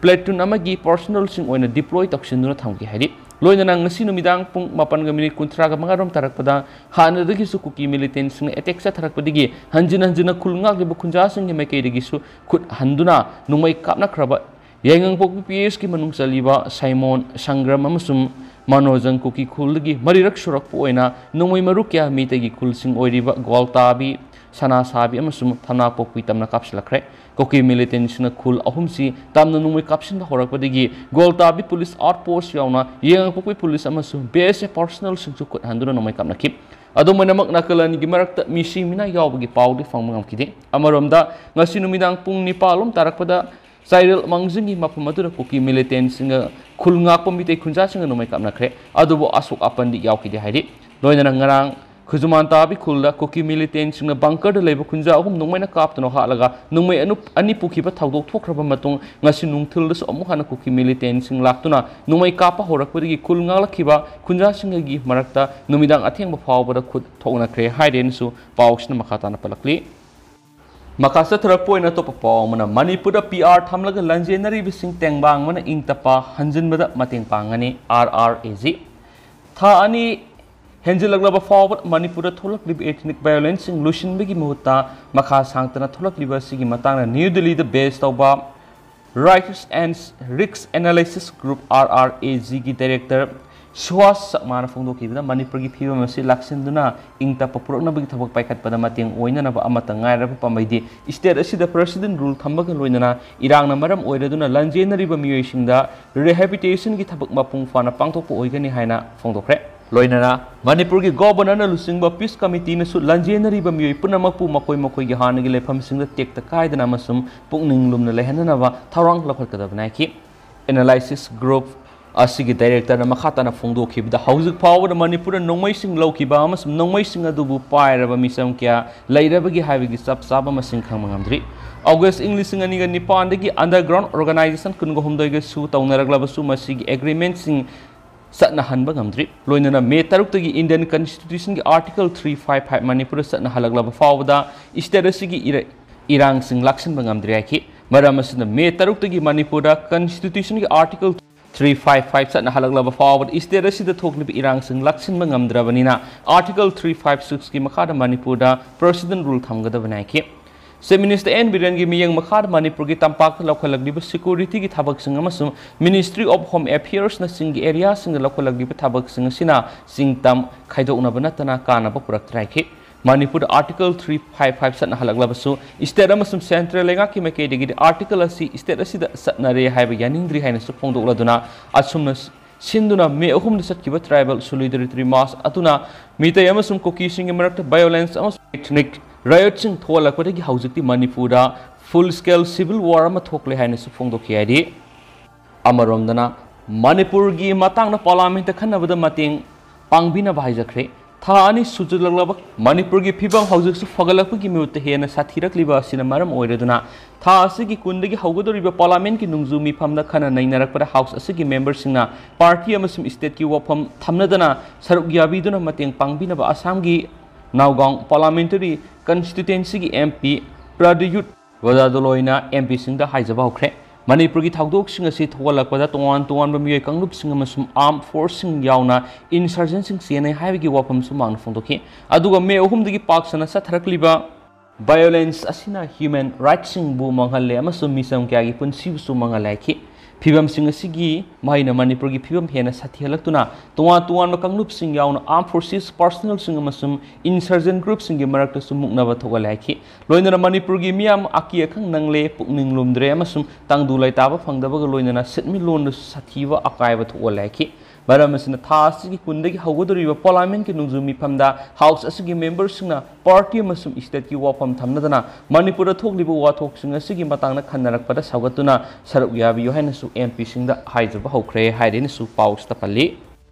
platoon ꯑꯃꯒꯤ personnelꯁꯤꯡ ꯑꯣꯏꯅ deploy ꯇꯧꯁꯤꯟꯗꯨꯅ ꯊꯝꯈꯤ ꯍꯥꯏꯔꯤ꯫ ꯂꯣꯏꯅꯅ ꯉꯁꯤ ꯅꯨꯃꯤꯗꯥꯡ ꯄꯨꯡ ꯃꯥꯄꯟꯒ ꯃꯤꯅꯤꯠ ꯀꯨꯟꯊ꯭ꯔꯥꯒ ꯃꯉꯥꯔꯣꯝ ꯇꯥꯔꯛꯄꯗ ꯍꯥꯟꯅꯗꯒꯤꯁꯨ ꯀꯨꯀꯤ militantꯁꯤꯡꯅ attack ꯆꯠꯊꯔꯛꯄꯗꯒꯤ ꯍꯟꯖꯤꯟ ꯍꯟꯖꯤꯟꯅ ꯈꯨꯜ ꯉꯥꯛꯂꯤꯕ ꯈꯨꯟꯖꯥꯁꯤꯡꯒꯤ ꯃꯥꯏꯀꯩꯗꯒꯤꯁꯨ ꯈꯨꯠ ꯍꯟꯗꯨꯅ ꯅꯣꯡꯃꯩ ꯀꯥꯞꯅꯈ꯭ꯔꯕ ꯌꯥꯏꯉꯪꯄꯣꯛꯄꯤ PHꯀꯤ ꯃꯅꯨꯡ ꯆꯜꯂꯤꯕ ꯁꯥꯏꯃꯣꯟ, ꯁꯪꯒ꯭ꯔꯝ ꯑꯃꯁꯨꯡ ꯃꯅꯣꯖꯪ ꯀꯨꯀꯤ ꯈꯨꯜꯗꯒꯤ ꯃꯔꯤꯔꯛ ꯁꯨꯔꯛꯄ ꯑꯣꯏꯅ ꯅꯣꯡꯃꯩ ꯃꯔꯨ ꯀꯌꯥ ꯃꯤꯇꯩꯒꯤ ꯈꯨꯜꯁꯤꯡ ꯑꯣꯏꯔꯤꯕ ꯒ꯭ꯋꯥꯜꯇꯥꯕꯤ, ꯁꯅꯥꯁꯥꯕꯤ ꯑꯃꯁꯨꯡ ꯊꯝꯅꯥꯄꯣꯛꯄꯤ ꯇꯝꯅ ꯀꯥꯞꯁꯤꯜꯂꯛꯈ꯭ꯔꯦ꯫ ꯀꯨꯀꯤ militantꯁꯤꯡꯅ ꯈꯨꯜ ꯑꯍꯨꯝꯁꯤ ꯇꯝꯅ ꯅꯣꯡꯃꯩ ꯀꯥꯞꯁꯤꯟꯕ ꯍꯧꯔꯛꯄꯗꯒꯤ ꯒ꯭ꯋꯥꯜꯇꯥꯕꯤ police outpost ꯌꯥꯎꯅ ꯌꯥꯏꯉꯪꯄꯣꯛꯄꯤ police ꯑꯃꯁꯨꯡ BSF personnelꯁꯤꯡꯁꯨ ꯈꯨꯠ ꯍꯟꯗꯨꯅ ꯅꯣꯡꯃꯩ ꯀꯥꯞꯅꯈꯤ꯫ ꯑꯗꯨꯝ ꯑꯣꯏꯅꯃꯛ, ꯅꯥꯀꯜ ꯑꯅꯤꯒꯤ ꯃꯔꯛꯇ ꯃꯤꯁꯤ ꯃꯤꯅꯥ ꯌꯥꯎꯕꯒꯤ ꯄꯥꯎꯗꯤ ꯐꯪꯕ ꯉꯝꯈꯤꯗꯦ꯫ ꯑꯃꯔꯣꯝꯗ, ꯉꯁꯤ ꯅꯨꯃꯤꯗꯥꯡ ꯄꯨꯡ ꯅꯤꯄꯥꯜ ꯂꯣꯝ ꯇꯥꯔꯛꯄꯗ ꯆꯥꯏꯔꯦꯜ ꯃꯥꯡꯖꯤꯡꯒꯤ ꯃꯐꯝ ꯑꯗꯨꯗ ꯀꯨꯀꯤ militantꯁꯤꯡꯒ ꯈꯨꯜ ꯉꯥꯛꯄ ꯃꯤꯇꯩ ꯈꯨꯟꯖꯥꯁꯤꯡꯒ ꯅꯣꯡꯃꯩ ꯀꯥꯞꯅꯈ꯭ꯔꯦ꯫ ꯑꯗꯨꯕꯨ ꯑꯁꯣꯛ ꯑꯄꯟꯗꯤ ꯌꯥꯎꯈꯤꯗꯦ ꯍꯥꯏꯔꯤ꯫ ꯂꯣꯏꯅꯅ ꯉꯔꯥꯡ ꯈꯨꯖꯨꯃꯥꯟ ꯇꯥꯕꯤ ꯈꯨꯜꯗ ꯀꯨꯀꯤ militantꯁꯤꯡꯅ bunkerꯗ ꯂꯩꯕ ꯈꯨꯟꯖꯥ ꯑꯍꯨꯝ ꯅꯣꯡꯃꯩꯅ ꯀꯥꯞꯇꯨꯅ ꯍꯥꯠꯂꯒ ꯅꯣꯡꯃꯩ ꯑꯅꯨ-, ꯑꯅꯤ ꯄꯨꯈꯤꯕ ꯊꯧꯗꯣꯛ ꯊꯣꯛꯈ꯭ꯔꯕ ꯃꯇꯨꯡ, ꯉꯁꯤ ꯅꯨꯡꯊꯤꯜꯗꯁꯨ ꯑꯃꯨꯛ ꯍꯟꯅ ꯀꯨꯀꯤ militantꯁꯤꯡ ꯂꯥꯛꯇꯨꯅ ꯅꯣꯡꯃꯩ ꯀꯥꯞꯄ ꯍꯧꯔꯛꯄꯗꯒꯤ ꯈꯨꯜ ꯉꯥꯛꯂꯛꯈꯤꯕ ꯈꯨꯟꯖꯥꯁꯤꯡꯒꯤ ꯃꯔꯛꯇ ꯅꯨꯃꯤꯗꯥꯡ ꯑꯊꯦꯡꯕ ꯐꯥꯎꯕꯗ ꯈꯨꯠ ꯊꯣꯛꯅꯈ꯭ꯔꯦ ꯍꯥꯏꯔꯦꯅꯁꯨ ꯄꯥꯎꯁꯤꯅ ꯃꯈꯥ ꯇꯥꯅ ꯄꯜꯂꯛꯂꯤ꯫ ꯃꯈꯥ ꯆꯠꯊꯔꯛꯄ ꯑꯣꯏꯅ ꯑꯇꯣꯞꯄ ꯄꯥꯎ ꯑꯃꯅ, ꯃꯅꯤꯄꯨꯔꯗ PR ꯊꯝꯂꯒ ꯂꯥꯟꯖꯦꯟꯅꯔꯤꯕꯁꯤꯡ ꯇꯦꯡꯕꯥꯡꯕꯅ ꯏꯪ ꯇꯞꯄ ꯍꯟꯖꯤꯟꯕꯗ ꯃꯇꯦꯡ ꯄꯥꯡꯒꯅꯤ, RRAG꯫ ꯊꯥ ꯑꯅꯤ ꯍꯦꯟꯖꯤꯜꯂꯛꯂꯕ ꯐꯥꯎꯕ ꯃꯅꯤꯄꯨꯔꯗ ꯊꯣꯛꯂꯛꯂꯤꯕ ethnic violenceꯁꯤꯡ ꯂꯣꯏꯁꯤꯟꯕꯒꯤ ꯃꯍꯨꯠꯇ ꯃꯈꯥ ꯁꯥꯡꯇꯅ ꯊꯣꯛꯂꯛꯂꯤꯕ ꯑꯁꯤꯒꯤ ꯃꯇꯥꯡꯗ ꯅ꯭ꯌꯨ ꯗꯤꯜꯂꯤꯗ base ꯇꯧꯕ Rights and Risk Analysis Group, RRAGꯒꯤ director ꯁꯨꯍꯥꯁ ꯆꯛꯃꯥꯅ ꯐꯣꯡꯗꯣꯛꯈꯤꯕꯗ, ꯃꯅꯤꯄꯨꯔꯒꯤ ꯐꯤꯕꯝ ꯑꯁꯤ ꯂꯥꯛꯁꯤꯟꯗꯨꯅ ꯏꯪ ꯇꯞꯄ ꯄꯨꯔꯛꯅꯕꯒꯤ ꯊꯕꯛ ꯄꯥꯏꯈꯠꯄꯗ ꯃꯇꯦꯡ ꯑꯣꯏꯅꯅꯕ ꯑꯃꯠꯇ ꯉꯥꯏꯔꯕ ꯄꯥꯝꯕꯩꯗꯤ state ꯑꯁꯤꯗ President Rule ꯊꯝꯕꯒ ꯂꯣꯏꯅꯅ ꯏꯔꯥꯡꯅ ꯃꯔꯝ ꯑꯣꯏꯔꯗꯨꯅ ꯂꯥꯟꯖꯦꯟꯅꯔꯤꯕ ꯃꯤꯑꯣꯏꯁꯤꯡꯗ rehabilitationꯒꯤ ꯊꯕꯛ ꯃꯄꯨꯡ ꯐꯥꯅ ꯄꯥꯡꯊꯣꯛꯄ ꯑꯣꯏꯒꯅꯤ ꯍꯥꯏꯅ ꯐꯣꯡꯗꯣꯛꯈ꯭ꯔꯦ꯫ ꯂꯣꯏꯅꯅ ꯃꯅꯤꯄꯨꯔꯒꯤ Governorꯅ ꯂꯨꯆꯤꯡꯕ Peace Committeeꯅꯁꯨ ꯂꯥꯟꯖꯦꯟꯅꯔꯤꯕ ꯃꯤꯑꯣꯏ ꯄꯨꯝꯅꯃꯛꯄꯨ ꯃꯈꯣꯏ ꯃꯈꯣꯏꯒꯤ ꯍꯥꯟꯅꯒꯤ ꯂꯩꯐꯝꯁꯤꯡꯗ ꯇꯦꯛꯇ ꯀꯥꯏꯗꯅ ꯑꯃꯁꯨꯡ ꯄꯨꯛꯅꯤꯡ ꯂꯨꯝꯅ ꯂꯩꯍꯟꯅꯅꯕ ꯊꯧꯔꯥꯡ ꯂꯧꯈꯠꯀꯗꯕꯅꯤ ꯍꯥꯏꯈꯤ꯫ Analysis Group ꯑꯁꯤꯒꯤ Directorꯅ ꯃꯈꯥ ꯇꯥꯅ ꯐꯣꯡꯗꯣꯛꯈꯤꯕꯗ, ꯍꯧꯖꯤꯛ ꯐꯥꯎꯕꯗ ꯃꯅꯤꯄꯨꯔꯗ ꯅꯣꯡꯃꯩꯁꯤꯡ ꯂꯧꯈꯤꯕ ꯑꯃꯁꯨꯡ ꯅꯣꯡꯃꯩꯁꯤꯡ ꯑꯗꯨꯕꯨ ꯄꯥꯏꯔꯕ ꯃꯤꯆꯝ ꯀꯌꯥ ꯂꯩꯔꯕꯒꯦ ꯍꯥꯏꯕꯒꯤ ꯆꯞ ꯆꯥꯕ ꯃꯁꯤꯡ ꯈꯪꯕ ꯉꯝꯗ꯭ꯔꯤ꯫ August ꯏꯪ ꯂꯤꯁꯤꯡ ꯑꯅꯤꯒ ꯅꯤꯄꯥꯟꯗꯒꯤ underground organization ꯀꯨꯟꯒ ꯍꯨꯝꯗꯣꯏꯒꯁꯨ ꯇꯧꯅꯔꯛꯂꯕꯁꯨ, ꯃꯁꯤꯒꯤ agreementꯁꯤꯡ ꯆꯠꯅꯍꯟꯕ ꯉꯝꯗ꯭ꯔꯤ꯫ ꯂꯣꯏꯅꯅ May ꯇꯔꯨꯛꯇꯒꯤ Indian Constitutionꯒꯤ Article three five five ꯃꯅꯤꯄꯨꯔꯗ ꯆꯠꯅꯍꯜꯂꯛꯂꯕ ꯐꯥꯎꯕꯗ state ꯑꯁꯤꯒꯤ ꯏꯔ-, ꯏꯔꯥꯡꯁꯤꯡ ꯂꯥꯛꯁꯤꯟꯕ ꯉꯝꯗ꯭ꯔꯤ ꯍꯥꯏꯈꯤ꯫ ꯃꯔꯝ ꯑꯁꯤꯅ, May ꯇꯔꯨꯛꯇꯒꯤ ꯃꯅꯤꯄꯨꯔꯗ Constitutionꯒꯤ Article three five five ꯆꯠꯅꯍꯜꯂꯛꯂꯕ ꯐꯥꯎꯕꯗ state ꯑꯁꯤꯗ ꯊꯣꯛꯂꯤꯕ ꯏꯔꯥꯡꯁꯤꯡ ꯂꯥꯛꯁꯤꯟꯕ ꯉꯝꯗ꯭ꯔꯕꯅꯤꯅ, Article three five sixꯀꯤ ꯃꯈꯥꯗ ꯃꯅꯤꯄꯨꯔꯗ President Rule ꯊꯝꯒꯗꯕꯅꯤ ꯍꯥꯏꯈꯤ꯫ Chief Minister ꯑꯦꯟ ꯕꯤꯔꯦꯟꯒꯤ ꯃꯤꯠꯌꯦꯡ ꯃꯈꯥꯗ ꯃꯅꯤꯄꯨꯔꯒꯤ ꯇꯝꯄꯥꯛꯇ ꯂꯧꯈꯠꯂꯛꯂꯤꯕ securityꯒꯤ ꯊꯕꯛꯁꯤꯡ ꯑꯃꯁꯨꯡ Ministry of Home Affairsꯅꯆꯤꯡꯒꯤ areaꯁꯤꯡꯗ ꯂꯧꯈꯠꯂꯛꯂꯤꯕ ꯊꯕꯛꯁꯤꯡ ꯑꯁꯤꯅ ꯆꯤꯡ ꯇꯝ ꯈꯥꯏꯗꯣꯛꯅꯕ ꯅꯠꯇꯅ ꯀꯥꯟꯅꯕ ꯄꯨꯔꯛꯇ꯭ꯔꯦ ꯍꯥꯏꯈꯤ꯫ ꯃꯅꯤꯄꯨꯔꯗ Article three five five ꯆꯠꯅꯍꯜꯂꯛꯂꯕꯁꯨ, state ꯑꯃꯁꯨꯡ central ꯂꯩꯉꯥꯛꯀꯤ ꯃꯥꯏꯀꯩꯗꯒꯤꯗꯤ article ꯑꯁꯤ state ꯑꯁꯤꯗ ꯆꯠꯅꯔꯦ ꯍꯥꯏꯕ ꯌꯥꯅꯤꯡꯗ꯭ꯔꯤ ꯍꯥꯏꯅꯁꯨ ꯐꯣꯡꯗꯣꯛꯂꯗꯨꯅ, ꯑꯁꯨꯝꯅ ꯁꯤꯟꯗꯨꯅ May ꯑꯍꯨꯝꯗ ꯆꯠꯈꯤꯕ Tribal Solidarity March ꯑꯗꯨꯅ ꯃꯤꯇꯩ ꯑꯃꯁꯨꯡ ꯀꯨꯀꯤꯁꯤꯡꯒꯤ ꯃꯔꯛꯇ violence ꯑꯃꯁꯨꯡ ethnic riotꯁꯤꯡ ꯊꯣꯛꯍꯜꯂꯛꯄꯗꯒꯤ ꯍꯧꯖꯤꯛꯇꯤ ꯃꯅꯤꯄꯨꯔꯗ full scale civil war ꯑꯃ ꯊꯣꯛꯂꯦ ꯍꯥꯏꯅꯁꯨ ꯐꯣꯡꯗꯣꯛꯈꯤ ꯍꯥꯏꯔꯤ꯫ ꯑꯃꯔꯣꯝꯗꯅ, ꯃꯅꯤꯄꯨꯔꯒꯤ ꯃꯇꯥꯡꯗ Parliamentꯇ ꯈꯟꯅꯕꯗ ꯃꯇꯦꯡ ꯄꯥꯡꯕꯤꯅꯕ ꯍꯥꯏꯖꯈ꯭ꯔꯦ꯫ ꯊꯥ ꯑꯅꯤ ꯁꯨꯖꯜꯂꯛꯂꯕ ꯃꯅꯤꯄꯨꯔꯒꯤ ꯐꯤꯕꯝ ꯍꯧꯖꯤꯛꯁꯨ ꯐꯒꯠꯂꯛꯄꯒꯤ ꯃꯍꯨꯠꯇ ꯍꯦꯟꯅ ꯁꯥꯊꯤꯔꯛꯂꯤꯕ ꯑꯁꯤꯅ ꯃꯔꯝ ꯑꯣꯏꯔꯗꯨꯅ, ꯊꯥ ꯑꯁꯤꯒꯤ ꯀꯨꯟꯗꯒꯤ ꯍꯧꯒꯗꯧꯔꯤꯕ Parliamentꯀꯤ ꯅꯣꯡꯖꯨ ꯃꯤꯐꯝꯗ ꯈꯟꯅ ꯅꯩꯅꯔꯛꯄꯗ House ꯑꯁꯤꯒꯤ memberꯁꯤꯡꯅ party ꯑꯃꯁꯨꯡ stateꯀꯤ ꯋꯥꯐꯝ ꯊꯝꯅꯗꯅ ꯁꯔꯨꯛ ꯌꯥꯕꯤꯗꯨꯅ ꯃꯇꯦꯡ ꯄꯥꯡꯕꯤꯅꯕ ꯑꯁꯥꯝꯒꯤ ꯅꯥꯎꯒꯥꯎ Parliamentary Constituencyꯒꯤ MP ꯄ꯭ꯔꯗ꯭ꯌꯨꯠ ꯋꯥꯖꯥꯗꯣꯂꯣꯏꯅ MPꯁꯤꯡꯗ ꯍꯥꯏꯖꯕ ꯍꯧꯈ꯭ꯔꯦ꯫ ꯃꯅꯤꯄꯨꯔꯒꯤ ꯊꯧꯗꯣꯛꯁꯤꯡ ꯑꯁꯤ ꯊꯣꯛꯍꯜꯂꯛꯄꯗ ꯇꯣꯉꯥꯟ ꯇꯣꯉꯥꯟꯕ ꯃꯤꯑꯣꯏ ꯀꯥꯡꯂꯨꯞꯁꯤꯡ ꯑꯃꯁꯨꯡ armed forceꯁꯤꯡ ꯌꯥꯎꯅ insurgentꯁꯤꯡ ꯆꯦꯟꯅꯩ ꯍꯥꯏꯕꯒꯤ ꯋꯥꯐꯝꯁꯨ ꯃꯥꯡꯅ ꯐꯣꯡꯗꯣꯛꯈꯤ꯫ ꯑꯗꯨꯒ May ꯑꯍꯨꯝꯗꯒꯤ ꯄꯥꯛ ꯁꯟꯅ ꯆꯠꯊꯔꯛꯂꯤꯕ violence ꯑꯁꯤꯅ human rightsꯁꯤꯡꯕꯨ ꯃꯥꯡꯍꯜꯂꯦ ꯑꯃꯁꯨꯡ ꯃꯤꯆꯝ ꯀꯌꯥꯒꯤ ꯄꯨꯟꯁꯤꯕꯨꯁꯨ ꯃꯥꯡꯍꯜꯂꯦ ꯍꯥꯏꯈꯤ꯫ ꯐꯤꯕꯝꯁꯤꯡ ꯑꯁꯤꯒꯤ ꯃꯍꯩꯅ ꯃꯅꯤꯄꯨꯔꯒꯤ ꯐꯤꯕꯝ ꯍꯦꯟꯅ ꯁꯥꯊꯤꯍꯜꯂꯛꯇꯨꯅ ꯇꯣꯉꯥꯟ ꯇꯣꯉꯥꯟꯕ ꯀꯥꯡꯂꯨꯞꯁꯤꯡ ꯌꯥꯎꯅ armed forces personnelꯁꯤꯡ ꯑꯃꯁꯨꯡ insurgent groupꯁꯤꯡꯒꯤ ꯃꯔꯛꯇꯁꯨ ꯃꯨꯛꯅꯕ ꯊꯣꯛꯍꯜꯂꯦ ꯍꯥꯏꯈꯤ꯫ ꯂꯣꯏꯅꯅ ꯃꯅꯤꯄꯨꯔꯒꯤ ꯃꯤꯌꯥꯝ ꯑꯀꯤ ꯑꯈꯪ ꯅꯪꯂꯦ, ꯄꯨꯛꯅꯤꯡ ꯂꯨꯝꯗ꯭ꯔꯦ ꯑꯃꯁꯨꯡ ꯇꯪꯗꯨ ꯂꯩꯇꯥꯕ ꯐꯪꯗꯕꯒ ꯂꯣꯏꯅꯅ ꯁꯦꯟꯃꯤꯠꯂꯣꯟꯗꯁꯨ ꯁꯥꯊꯤꯕ ꯑꯀꯥꯏꯕ ꯊꯣꯛꯍꯜꯂꯦ ꯍꯥꯏꯈꯤ꯫ ꯃꯔꯝ ꯑꯁꯤꯅ ꯊꯥ ꯑꯁꯤꯒꯤ ꯀꯨꯟꯗꯒꯤ ꯍꯧꯒꯗꯧꯔꯤꯕ Parliamentꯀꯤ ꯅꯣꯡꯖꯨ ꯃꯤꯐꯝꯗ House ꯑꯁꯤꯒꯤ memberꯁꯤꯡꯅ party ꯑꯃꯁꯨꯡ stateꯀꯤ ꯋꯥꯐꯝ ꯊꯝꯅꯗꯅ ꯃꯅꯤꯄꯨꯔꯗ ꯊꯣꯛꯂꯤꯕ ꯋꯥꯊꯣꯛꯁꯤꯡ ꯑꯁꯤꯒꯤ ꯃꯇꯥꯡꯗ ꯈꯟꯅꯔꯛꯄꯗ ꯁꯧꯒꯠꯇꯨꯅ ꯁꯔꯨꯛ ꯌꯥꯕꯤꯌꯨ ꯍꯥꯏꯅꯁꯨ MPꯁꯤꯡꯗ ꯍꯥꯏꯖꯕ ꯍꯧꯈ꯭ꯔꯦ ꯍꯥꯏꯔꯦꯅꯁꯨ ꯄꯥꯎꯁꯤꯗ ꯄꯜꯂꯤ꯫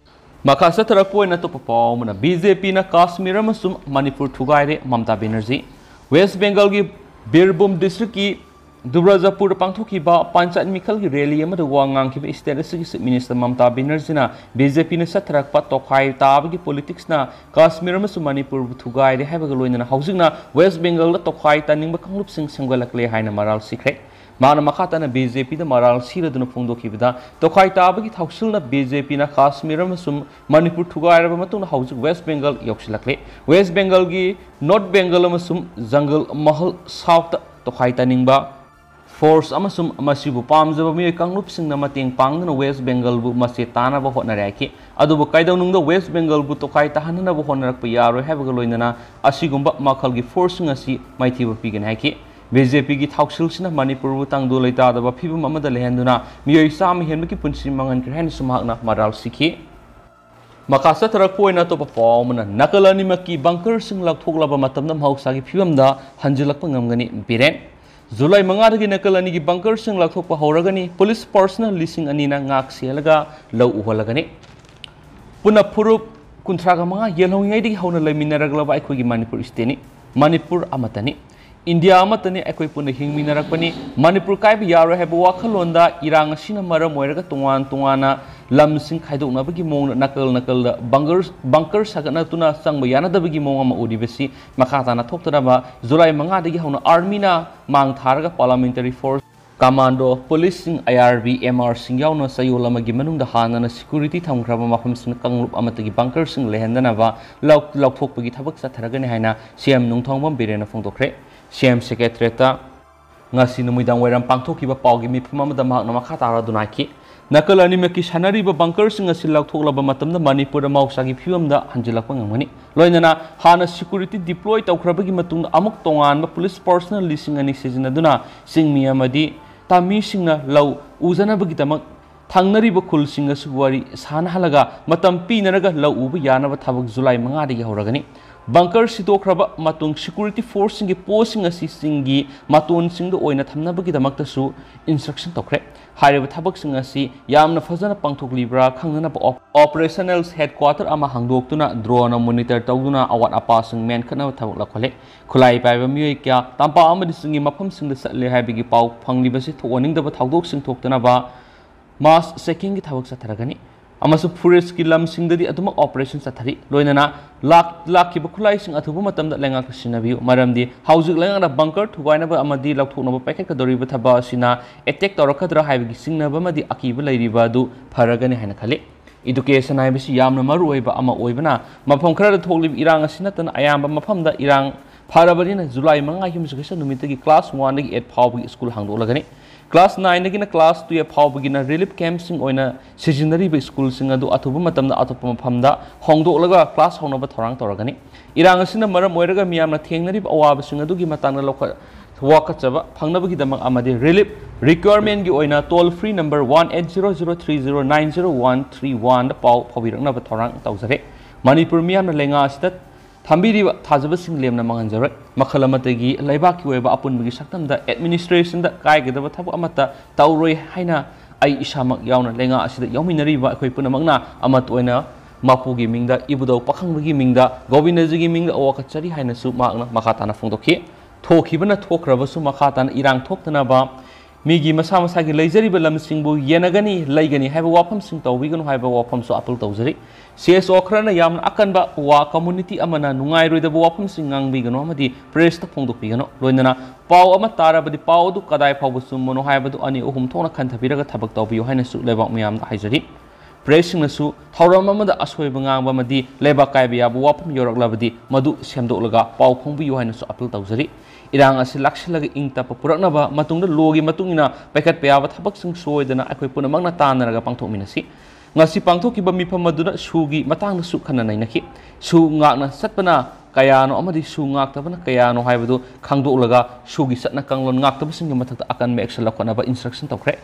ꯃꯈꯥ ꯆꯠꯊꯔꯛꯄ ꯑꯣꯏꯅ ꯑꯇꯣꯞꯄ ꯄꯥꯎ ꯑꯃꯅ, BJPꯅ ꯀꯥꯁꯃꯤꯔ ꯑꯃꯁꯨꯡ ꯃꯅꯤꯄꯨꯔ ꯊꯨꯒꯥꯏꯔꯦ, ꯃꯃꯇꯥ ꯕꯦꯅꯔꯖꯤ꯫ West Bengalꯒꯤ ꯕꯤꯔꯚꯨꯝ districtꯀꯤ ꯗꯨꯕ꯭ꯔꯥꯖꯄꯨꯔꯗ ꯄꯥꯡꯊꯣꯛꯈꯤꯕ ꯄꯟꯆꯥꯌꯠ ꯃꯤꯈꯜꯒꯤ rally ꯑꯃꯗ ꯋꯥ ꯉꯥꯡꯈꯤꯕ state ꯑꯁꯤꯒꯤ Chief Minister ꯃꯃꯇꯥ ꯕꯦꯅꯔꯖꯤꯅ BJPꯅ ꯆꯠꯊꯔꯛꯄ ꯇꯣꯈꯥꯏ ꯇꯥꯕꯒꯤ politicsꯅ ꯀꯥꯁꯃꯤꯔ ꯑꯃꯁꯨꯡ ꯃꯅꯤꯄꯨꯔꯕꯨ ꯊꯨꯒꯥꯏꯔꯦ ꯍꯥꯏꯕꯒ ꯂꯣꯏꯅꯅ ꯍꯧꯖꯤꯛꯅ West Bengalꯗ ꯇꯣꯈꯥꯏ ꯇꯥꯅꯤꯡꯕ ꯀꯥꯡꯂꯨꯞꯁꯤꯡ ꯁꯦꯝꯒꯠꯂꯛꯂꯦ ꯍꯥꯏꯅ ꯃꯔꯥꯜ ꯁꯤꯈ꯭ꯔꯦ꯫ ꯃꯍꯥꯛꯅ ꯃꯈꯥ ꯇꯥꯅ BJPꯗ ꯃꯔꯥꯜ ꯁꯤꯔꯗꯨꯅ ꯐꯣꯡꯗꯣꯛꯈꯤꯕꯗ, ꯇꯣꯈꯥꯏ ꯇꯥꯕꯒꯤ ꯊꯧꯁꯤꯜꯅ BJPꯅ ꯀꯥꯁꯃꯤꯔ ꯑꯃꯁꯨꯡ ꯃꯅꯤꯄꯨꯔ ꯊꯨꯒꯥꯏꯔꯕ ꯃꯇꯨꯡꯗ ꯍꯧꯖꯤꯛ West Bengal ꯌꯧꯁꯤꯜꯂꯛꯂꯦ꯫ West Bengalꯒꯤ North Bengal ꯑꯃꯁꯨꯡ ꯖꯪꯒꯜ ꯃꯍꯜ Southꯇ ꯇꯣꯈꯥꯏ ꯇꯥꯅꯤꯡꯕ force ꯑꯃꯁꯨꯡ ꯃꯁꯤꯕꯨ ꯄꯥꯝꯖꯕ ꯃꯤꯑꯣꯏ ꯀꯥꯡꯂꯨꯞꯁꯤꯡꯅ ꯃꯇꯦꯡ ꯄꯥꯡꯗꯨꯅ West Bengalꯕꯨ ꯃꯆꯦꯠ ꯇꯥꯅꯕ ꯍꯣꯠꯅꯔꯦ ꯍꯥꯏꯈꯤ꯫ ꯑꯗꯨꯕꯨ ꯀꯩꯗꯧꯅꯨꯡꯗ West Bengalꯕꯨ ꯇꯣꯈꯥꯏ ꯇꯥꯍꯟꯅꯅꯕ ꯍꯣꯠꯅꯔꯛꯄ ꯌꯥꯔꯣꯏ ꯍꯥꯏꯕꯒ ꯂꯣꯏꯅꯅ ꯑꯁꯤꯒꯨꯝꯕ ꯃꯈꯜꯒꯤ forceꯁꯤꯡ ꯑꯁꯤ ꯃꯥꯏꯊꯤꯕ ꯄꯤꯒꯅꯤ ꯍꯥꯏꯈꯤ꯫ BJPꯒꯤ ꯊꯧꯁꯤꯜꯁꯤꯅ ꯃꯅꯤꯄꯨꯔꯕꯨ ꯇꯪꯗꯨ ꯂꯩꯇꯥꯗꯕ ꯐꯤꯕꯝ ꯑꯃꯗ ꯂꯩꯍꯟꯗꯨꯅ ꯃꯤꯑꯣꯏ ꯆꯥꯝꯃ ꯍꯦꯟꯕꯒꯤ ꯄꯨꯟꯁꯤ ꯃꯥꯡꯍꯟꯈ꯭ꯔꯦ ꯍꯥꯏꯅꯁꯨ ꯃꯍꯥꯛꯅ ꯃꯔꯥꯜ ꯁꯤꯈꯤ꯫ ꯃꯈꯥ ꯆꯠꯊꯔꯛꯄ ꯑꯣꯏꯅ ꯑꯇꯣꯞꯄ ꯄꯥꯎ ꯑꯃꯅ, ꯅꯥꯀꯜ ꯑꯅꯤꯃꯛꯀꯤ bunkerꯁꯤꯡ ꯂꯧꯊꯣꯛꯂꯕ ꯃꯇꯝꯗ ꯃꯍꯧꯁꯥꯒꯤ ꯐꯤꯕꯝꯗ ꯍꯟꯖꯤꯜꯂꯛꯄ ꯉꯝꯒꯅꯤ, ꯕꯤꯔꯦꯟ꯫ ꯖꯨꯂꯥꯏ ꯃꯉꯥꯗꯒꯤ ꯅꯥꯀꯜ ꯑꯅꯤꯒꯤ bunkerꯁꯤꯡ ꯂꯧꯊꯣꯛꯄ ꯍꯧꯔꯒꯅꯤ꯫ Police personnel ꯂꯤꯁꯤꯡ ꯑꯅꯤꯅ ꯉꯥꯛ ꯁꯦꯜꯂꯒ ꯂꯧ ꯎꯍꯜꯂꯒꯅꯤ꯫ ꯄꯨꯟꯅ ꯐꯨꯔꯨꯞ ꯀꯨꯟꯊ꯭ꯔꯥꯒ ꯃꯉꯥ ꯌꯦꯜꯍꯧꯔꯤꯉꯩꯗꯒꯤ ꯍꯧꯅ ꯂꯩꯃꯤꯟꯅꯔꯛꯂꯕ ꯑꯩꯈꯣꯏꯒꯤ ꯃꯅꯤꯄꯨꯔ stateꯅꯤ꯫ ꯃꯅꯤꯄꯨꯔ ꯑꯃꯠꯇꯅꯤ꯫ ꯏꯟꯗꯤꯌꯥ ꯑꯃꯠꯇꯅꯤ, ꯑꯩꯈꯣꯏ ꯄꯨꯟꯅ ꯍꯤꯡꯃꯤꯟꯅꯔꯛꯄꯅꯤ꯫ ꯃꯅꯤꯄꯨꯔ ꯀꯥꯏꯕ ꯌꯥꯔꯣꯏ ꯍꯥꯏꯕ ꯋꯥꯈꯜꯂꯣꯟꯗ ꯏꯔꯥꯡ ꯑꯁꯤꯅ ꯃꯔꯝ ꯑꯣꯏꯔꯒ ꯇꯣꯉꯥꯟ ꯇꯣꯉꯥꯟꯅ ꯂꯝꯁꯤꯡ ꯈꯥꯏꯗꯣꯛꯅꯕꯒꯤ ꯃꯑꯣꯡꯗ ꯅꯥꯀꯜ ꯅꯥꯀꯜꯗ bunker, bunker ꯁꯥꯒꯠꯅꯗꯨꯅ ꯆꯪꯕ ꯌꯥꯅꯗꯕꯒꯤ ꯃꯑꯣꯡ ꯑꯃ ꯎꯔꯤꯕꯁꯤ ꯃꯈꯥ ꯇꯥꯅ ꯊꯣꯛꯇꯅꯕ ꯖꯨꯂꯥꯏ ꯃꯉꯥꯗꯒꯤ ꯍꯧꯅ armyꯅ ꯃꯥꯡ ꯊꯥꯔꯒ paramilitary force, commando, policeꯁꯤꯡ, IRB, MRꯁꯤꯡ ꯌꯥꯎꯅ ꯆꯌꯣꯜ ꯑꯃꯒꯤ ꯃꯅꯨꯡꯗ ꯍꯥꯟꯅꯅ security ꯊꯝꯈ꯭ꯔꯕ ꯃꯐꯝꯁꯤꯡ ꯀꯥꯡꯂꯨꯞ ꯑꯃꯠꯇꯒꯤ bunkerꯁꯤꯡ ꯂꯩꯍꯟꯗꯅꯕ ꯂꯧ-, ꯂꯧꯊꯣꯛꯄꯒꯤ ꯊꯕꯛ ꯆꯠꯊꯔꯒꯅꯤ ꯍꯥꯏꯅ CM ꯅꯣꯡꯊꯣꯝꯕꯝ ꯕꯤꯔꯦꯟꯅ ꯐꯣꯡꯗꯣꯛꯈ꯭ꯔꯦ꯫ CM secretariatꯇ ꯉꯁꯤ ꯅꯨꯃꯤꯗꯥꯡ ꯋꯥꯏꯔꯝ ꯄꯥꯡꯊꯣꯛꯈꯤꯕ ꯄꯥꯎꯒꯤ ꯃꯤꯐꯝ ꯑꯃꯗ ꯃꯍꯥꯛꯅ ꯃꯈꯥ ꯇꯥꯔꯗꯨꯅ ꯍꯥꯏꯈꯤ, ꯅꯥꯀꯜ ꯑꯅꯤꯃꯛꯀꯤ ꯁꯥꯟꯅꯔꯤꯕ ꯕꯪꯀꯔꯁꯤꯡ ꯑꯁꯤ ꯂꯧꯊꯣꯛꯂꯕ ꯃꯇꯝꯗ ꯃꯅꯤꯄꯨꯔꯗ ꯃꯍꯧꯁꯥꯒꯤ ꯐꯤꯕꯝꯗ ꯍꯟꯖꯤꯜꯂꯛꯄ ꯉꯝꯒꯅꯤ꯫ ꯂꯣꯏꯅꯅ ꯍꯥꯟꯅ ꯁꯦꯀ꯭ꯌꯨꯔꯤꯇꯤ ꯗꯤꯄ꯭ꯂꯣꯏ ꯇꯧꯈ꯭ꯔꯕꯒꯤ ꯃꯇꯨꯡꯗ ꯑꯃꯨꯛ ꯇꯣꯉꯥꯟꯕ ꯄꯨꯂꯤꯁ ꯄꯥꯔꯁꯅꯦꯜ ꯂꯤꯁꯤꯡ ꯑꯅꯤ ꯁꯤꯖꯤꯟꯅꯗꯨꯅ ꯆꯤꯡꯃꯤ ꯑꯃꯗꯤ ꯇꯥꯃꯤꯁꯤꯡꯅ ꯂꯧ ꯎꯖꯅꯕꯒꯤꯗꯃꯛ ꯊꯪꯅꯔꯤꯕ ꯈꯨꯜꯁꯤꯡ ꯑꯁꯤꯕꯨ ꯋꯥꯔꯤ ꯁꯥꯅꯍꯜꯂꯒ ꯃꯇꯝ ꯄꯤꯅꯔꯒ ꯂꯧ ꯎꯕ ꯌꯥꯅꯕ ꯊꯕꯛ ꯖꯨꯂꯥꯏ ꯃꯉꯥꯗꯒꯤ ꯍꯧꯔꯒꯅꯤ꯫ ꯕꯪꯀꯔ ꯁꯤꯗꯣꯛꯈ꯭ꯔꯕ ꯃꯇꯨꯡ ꯁꯦꯀ꯭ꯌꯨꯔꯤꯇꯤ ꯐꯣꯔꯁꯁꯤꯡꯒꯤ ꯄꯣꯁꯁꯤꯡ ꯑꯁꯤ ꯆꯤꯡꯒꯤ ꯃꯇꯣꯟꯁꯤꯡꯗ ꯑꯣꯏꯅ ꯊꯝꯅꯕꯒꯤꯗꯃꯛꯇꯁꯨ ꯏꯟꯁꯇ꯭ꯔꯛꯁꯟ ꯇꯧꯈ꯭ꯔꯦ꯫ ꯍꯥꯏꯔꯤꯕ ꯊꯕꯛꯁꯤꯡ ꯑꯁꯤ ꯌꯥꯝꯅ ꯐꯖꯅ ꯄꯥꯡꯊꯣꯛꯂꯤꯕ꯭ꯔꯥ ꯈꯪꯅꯅꯕ ꯑꯣꯞ-, ꯑꯣꯄꯔꯦꯁꯅꯦꯜ ꯍꯦꯗꯀ꯭ꯋꯥꯇꯔ ꯑꯃ ꯍꯥꯡꯗꯣꯛꯇꯨꯅ ꯗ꯭ꯔꯣꯟꯅ ꯃꯣꯅꯤꯇꯔ ꯇꯧꯗꯨꯅ ꯑꯋꯥꯠ ꯑꯄꯥꯁꯤꯡ ꯃꯦꯟꯈꯠꯅꯕ ꯊꯕꯛ ꯂꯧꯈꯠꯂꯦ꯫ ꯈꯨꯠꯂꯥꯏ ꯄꯥꯏꯕ ꯃꯤꯑꯣꯏ ꯀꯌꯥ ꯇꯝꯄꯥꯛ ꯑꯃꯗꯤ ꯆꯤꯡꯒꯤ ꯃꯐꯝꯁꯤꯡꯗ ꯆꯠꯂꯦ ꯍꯥꯏꯕꯒꯤ ꯄꯥꯎ ꯐꯪꯂꯤꯕꯁꯤ ꯊꯣꯛꯍꯟꯅꯤꯡꯗꯕ ꯊꯧꯗꯣꯛꯁꯤꯡ ꯊꯣꯛꯇꯅꯕ ꯃꯥꯁ ꯆꯦꯀꯤꯡꯒꯤ ꯊꯕꯛ ꯆꯠꯊꯔꯒꯅꯤ꯫ ꯑꯃꯁꯨꯡ ꯐꯣꯔꯦꯁ꯭ꯠꯀꯤ ꯂꯝꯁꯤꯡꯗꯗꯤ ꯑꯗꯨꯃꯛ ꯑꯣꯄꯔꯦꯁꯟ ꯆꯠꯊꯔꯤ꯫ ꯂꯣꯏꯅꯅ ꯂꯥꯛ-, ꯂꯥꯛꯈꯤꯕ ꯈꯨꯠꯂꯥꯏꯁꯤꯡ ꯑꯊꯨꯕ ꯃꯇꯝꯗ ꯂꯩꯉꯥꯛꯇ ꯁꯤꯟꯅꯕꯤꯌꯨ, ꯃꯔꯝꯗꯤ ꯍꯧꯖꯤꯛ ꯂꯩꯉꯥꯛꯅ ꯕꯪꯀꯔ ꯊꯨꯒꯥꯏꯅꯕ ꯑꯃꯗꯤ ꯂꯧꯊꯣꯛꯅꯕ ꯄꯥꯏꯈꯠꯀꯗꯧꯔꯤꯕ ꯊꯕꯛ ꯑꯁꯤꯅ ꯑꯦꯇꯦꯛ ꯇꯧꯔꯛꯀꯗ꯭ꯔꯥ ꯍꯥꯏꯕꯒꯤ ꯆꯤꯡꯅꯕ ꯑꯃꯗꯤ ꯑꯀꯤꯕ ꯂꯩꯔꯤꯕ ꯑꯗꯨ ꯐꯔꯒꯅꯤ ꯍꯥꯏꯅ ꯈꯜꯂꯤ꯫ ꯏꯗꯨꯀꯦꯁꯟ ꯍꯥꯏꯕꯁꯤ ꯌꯥꯝꯅ ꯃꯔꯨ ꯑꯣꯏꯕ ꯑꯃ ꯑꯣꯏꯕꯅ, ꯃꯐꯝ ꯈꯔꯗ ꯊꯣꯛꯂꯤꯕ ꯏꯔꯥꯡ ꯑꯁꯤ ꯅꯠꯇꯅ ꯑꯌꯥꯝꯕ ꯃꯐꯝꯗ ꯏꯔꯥꯡ ꯐꯔꯕꯅꯤꯅ ꯖꯨꯂꯥꯏ ꯃꯉꯥ ꯌꯨꯝꯁꯀꯩꯁ ꯅꯨꯃꯤꯠꯇꯒꯤ ꯀ꯭ꯂꯥꯁ ꯋꯥꯟꯗꯒꯤ ꯑꯩꯠ ꯐꯥꯎꯕꯒꯤ ꯁ꯭ꯀꯨꯜ ꯍꯥꯡꯗꯣꯛꯂꯒꯅꯤ꯫ ꯀ꯭ꯂꯥꯁ ꯅꯥꯏꯟꯗꯒꯤꯅ ꯀ꯭ꯂꯥꯁ ꯇꯨꯌꯦꯜꯞ ꯐꯥꯎꯕꯒꯤꯅ ꯔꯤꯂꯤꯐ ꯀꯦꯝꯞꯁꯤꯡ ꯑꯣꯏꯅ ꯁꯤꯖꯤꯟꯅꯔꯤꯕ ꯁ꯭ꯀꯨꯜꯁꯤꯡ ꯑꯗꯨ ꯑꯊꯨꯕ ꯃꯇꯝꯗ ꯑꯇꯣꯞꯄ ꯃꯐꯝꯗ ꯍꯣꯡꯗꯣꯛꯂꯒ ꯀ꯭ꯂꯥꯁ ꯍꯧꯅꯕ ꯊꯧꯔꯥꯡ ꯇꯧꯔꯒꯅꯤ꯫ ꯏꯔꯥꯡ ꯑꯁꯤꯅ ꯃꯔꯝ ꯑꯣꯏꯔꯒ ꯃꯤꯌꯥꯝꯅ ꯊꯦꯡꯅꯔꯤꯕ ꯑꯋꯥꯕꯁꯤꯡ ꯑꯗꯨꯒꯤ ꯃꯇꯥꯡꯗ ꯂꯧꯈꯠ-, ꯋꯥꯀꯠꯆꯕ ꯐꯪꯅꯕꯒꯤꯗꯃꯛ ꯑꯃꯗꯤ ꯔꯤꯂꯤꯐ ꯔꯤꯀ꯭ꯋꯥꯌꯔꯃꯦꯟꯒꯤ ꯑꯣꯏꯅ toll free number one eight zero zero three zero nine zero one three one ꯗ ꯄꯥꯎ ꯐꯥꯎꯕꯤꯔꯛꯅꯕ ꯊꯧꯔꯥꯡ ꯇꯧꯖꯔꯤ꯫ ꯃꯅꯤꯄꯨꯔ ꯃꯤꯌꯥꯝꯅ ꯂꯩꯉꯥꯛ ꯑꯁꯤꯗ ꯊꯝꯕꯤꯔꯤꯕ ꯊꯥꯖꯕꯁꯤꯡ ꯂꯦꯝꯅ ꯃꯥꯡꯍꯟꯖꯔꯣꯏ꯫ ꯃꯈꯜ ꯑꯃꯠꯇꯒꯤ ꯂꯩꯕꯥꯛꯀꯤ ꯑꯣꯏꯕ ꯑꯄꯨꯟꯕꯒꯤ ꯁꯛꯇꯝꯗ ꯑꯦꯗꯃꯤꯅꯤꯁꯇ꯭ꯔꯦꯁꯟꯗ ꯀꯥꯏꯒꯗꯕ ꯊꯕꯛ ꯑꯃꯠꯇ ꯇꯧꯔꯣꯏ ꯍꯥꯏꯅ ꯑꯩ ꯏꯁꯥꯃꯛ ꯌꯥꯎꯅ ꯂꯩꯉꯥꯛ ꯑꯁꯤꯗ ꯌꯥꯎꯃꯤꯟꯅꯔꯤꯕ ꯑꯩꯈꯣꯏ ꯄꯨꯝꯅꯃꯛꯅ ꯑꯃꯠꯇ ꯑꯣꯏꯅ ꯃꯄꯨꯒꯤ ꯃꯤꯡꯗ, ꯏꯕꯨꯙꯧ ꯄꯥꯈꯪꯕꯒꯤ ꯃꯤꯡꯗ, ꯒꯣꯕꯤꯟꯗꯖꯤꯒꯤ ꯃꯤꯡꯗ ꯋꯥꯀꯠꯆꯔꯤ ꯍꯥꯏꯅꯁꯨ ꯃꯍꯥꯛꯅ ꯃꯈꯥ ꯇꯥꯅ ꯐꯣꯡꯗꯣꯛꯈꯤ꯫ ꯊꯣꯛꯈꯤꯕꯅ ꯊꯣꯛꯈ꯭ꯔꯕꯁꯨ ꯃꯈꯥ ꯇꯥꯅ ꯏꯔꯥꯡ ꯊꯣꯛꯇꯅꯕ ꯃꯤꯒꯤ ꯃꯁꯥ ꯃꯁꯥꯒꯤ ꯂꯩꯖꯔꯤꯕ ꯂꯝꯁꯤꯡꯕꯨ ꯌꯦꯟꯅꯒꯅꯤ, ꯂꯩꯒꯅꯤ ꯍꯥꯏꯕ ꯋꯥꯐꯝꯁꯤꯡ ꯇꯧꯕꯤꯒꯅꯨ ꯍꯥꯏꯕ ꯋꯥꯐꯝꯁꯨ ꯑꯥꯄꯤꯜ ꯇꯧꯖꯔꯤ꯫ ꯁꯤ ꯑꯦꯁ ꯑꯣ ꯈꯔꯅ ꯌꯥꯝꯅ ꯑꯀꯟꯕ ꯋꯥ ꯀꯝꯃꯨꯅꯤꯇꯤ ꯑꯃꯅ ꯅꯨꯡꯉꯥꯏꯔꯣꯏꯗꯕ ꯋꯥꯐꯝꯁꯤꯡ ꯉꯥꯡꯕꯤꯒꯅꯨ ꯑꯃꯗꯤ ꯄ꯭ꯔꯦꯁꯇ ꯐꯣꯡꯗꯣꯛꯄꯤꯒꯅꯨ꯫ ꯂꯣꯏꯅꯅ ꯄꯥꯎ ꯑꯃ ꯇꯥꯔꯕꯗꯤ ꯄꯥꯎ ꯑꯗꯨ ꯀꯗꯥꯏ ꯐꯥꯎꯕ ꯆꯨꯝꯕꯅꯣ ꯍꯥꯏꯕꯗꯨ ꯑꯅꯤ ꯑꯍꯨꯝ ꯊꯣꯛꯅ ꯈꯟꯊꯕꯤꯔꯒ ꯊꯕꯛ ꯇꯧꯕꯤꯌꯨ ꯍꯥꯏꯅꯁꯨ ꯂꯩꯕꯥꯛ ꯃꯤꯌꯥꯝꯗ ꯍꯥꯏꯖꯔꯤ꯫ ꯄ꯭ꯔꯦꯁꯁꯤꯡꯅꯁꯨ ꯊꯧꯔꯝ ꯑꯃꯗ ꯑꯁꯣꯏꯕ ꯉꯥꯡꯕ ꯑꯃꯗꯤ ꯂꯩꯕꯥꯛ ꯀꯥꯏꯕ ꯌꯥꯕ ꯋꯥꯐꯝ ꯌꯧꯔꯛꯂꯕꯗꯤ ꯃꯗꯨ ꯁꯦꯝꯗꯣꯛꯂꯒ ꯄꯥꯎ ꯐꯣꯡꯕꯤꯌꯨ ꯍꯥꯏꯅꯁꯨ ꯑꯄꯤꯜ ꯇꯧꯖꯔꯤ꯫ ꯏꯔꯥꯡ ꯑꯁꯤ ꯂꯥꯛꯁꯤꯜꯂꯒ ꯏꯪ ꯇꯞꯄ ꯄꯨꯔꯛꯅꯕ, ꯃꯇꯨꯡꯗ ꯂꯣꯒꯤ ꯃꯇꯨꯡ ꯏꯟꯅ ꯄꯥꯏꯈꯠꯄ ꯌꯥꯕ ꯊꯕꯛꯁꯤꯡ ꯁꯣꯏꯗꯅ ꯑꯩꯈꯣꯏ ꯄꯨꯝꯅꯃꯛꯅ ꯇꯥꯟꯅꯔꯒ ꯄꯥꯡꯊꯣꯛꯃꯤꯟꯅꯁꯤ꯫ ꯉꯁꯤ ꯄꯥꯡꯊꯣꯛꯈꯤꯕ ꯃꯤꯐꯝ ꯑꯗꯨꯗ ꯁꯨꯒꯤ ꯃꯇꯥꯡꯗꯁꯨ ꯈꯟꯅ ꯅꯩꯅꯈꯤ꯫ ꯁꯨ ꯉꯥꯛꯅ ꯆꯠꯄꯅ ꯀꯌꯥꯅꯣ ꯑꯃꯗꯤ ꯁꯨ ꯉꯥꯛꯇꯕꯅ ꯀꯌꯥꯅꯣ ꯍꯥꯏꯕꯗꯨ ꯈꯪꯗꯣꯛꯂꯒ ꯁꯨꯒꯤ ꯆꯠꯅ ꯀꯥꯡꯂꯣꯟ ꯉꯥꯛꯇꯕꯁꯤꯡꯒꯤ ꯃꯊꯛꯇ ꯑꯀꯟꯕ action ꯂꯧꯈꯠꯅꯕ instruction ꯇꯧꯈ꯭ꯔꯦ꯫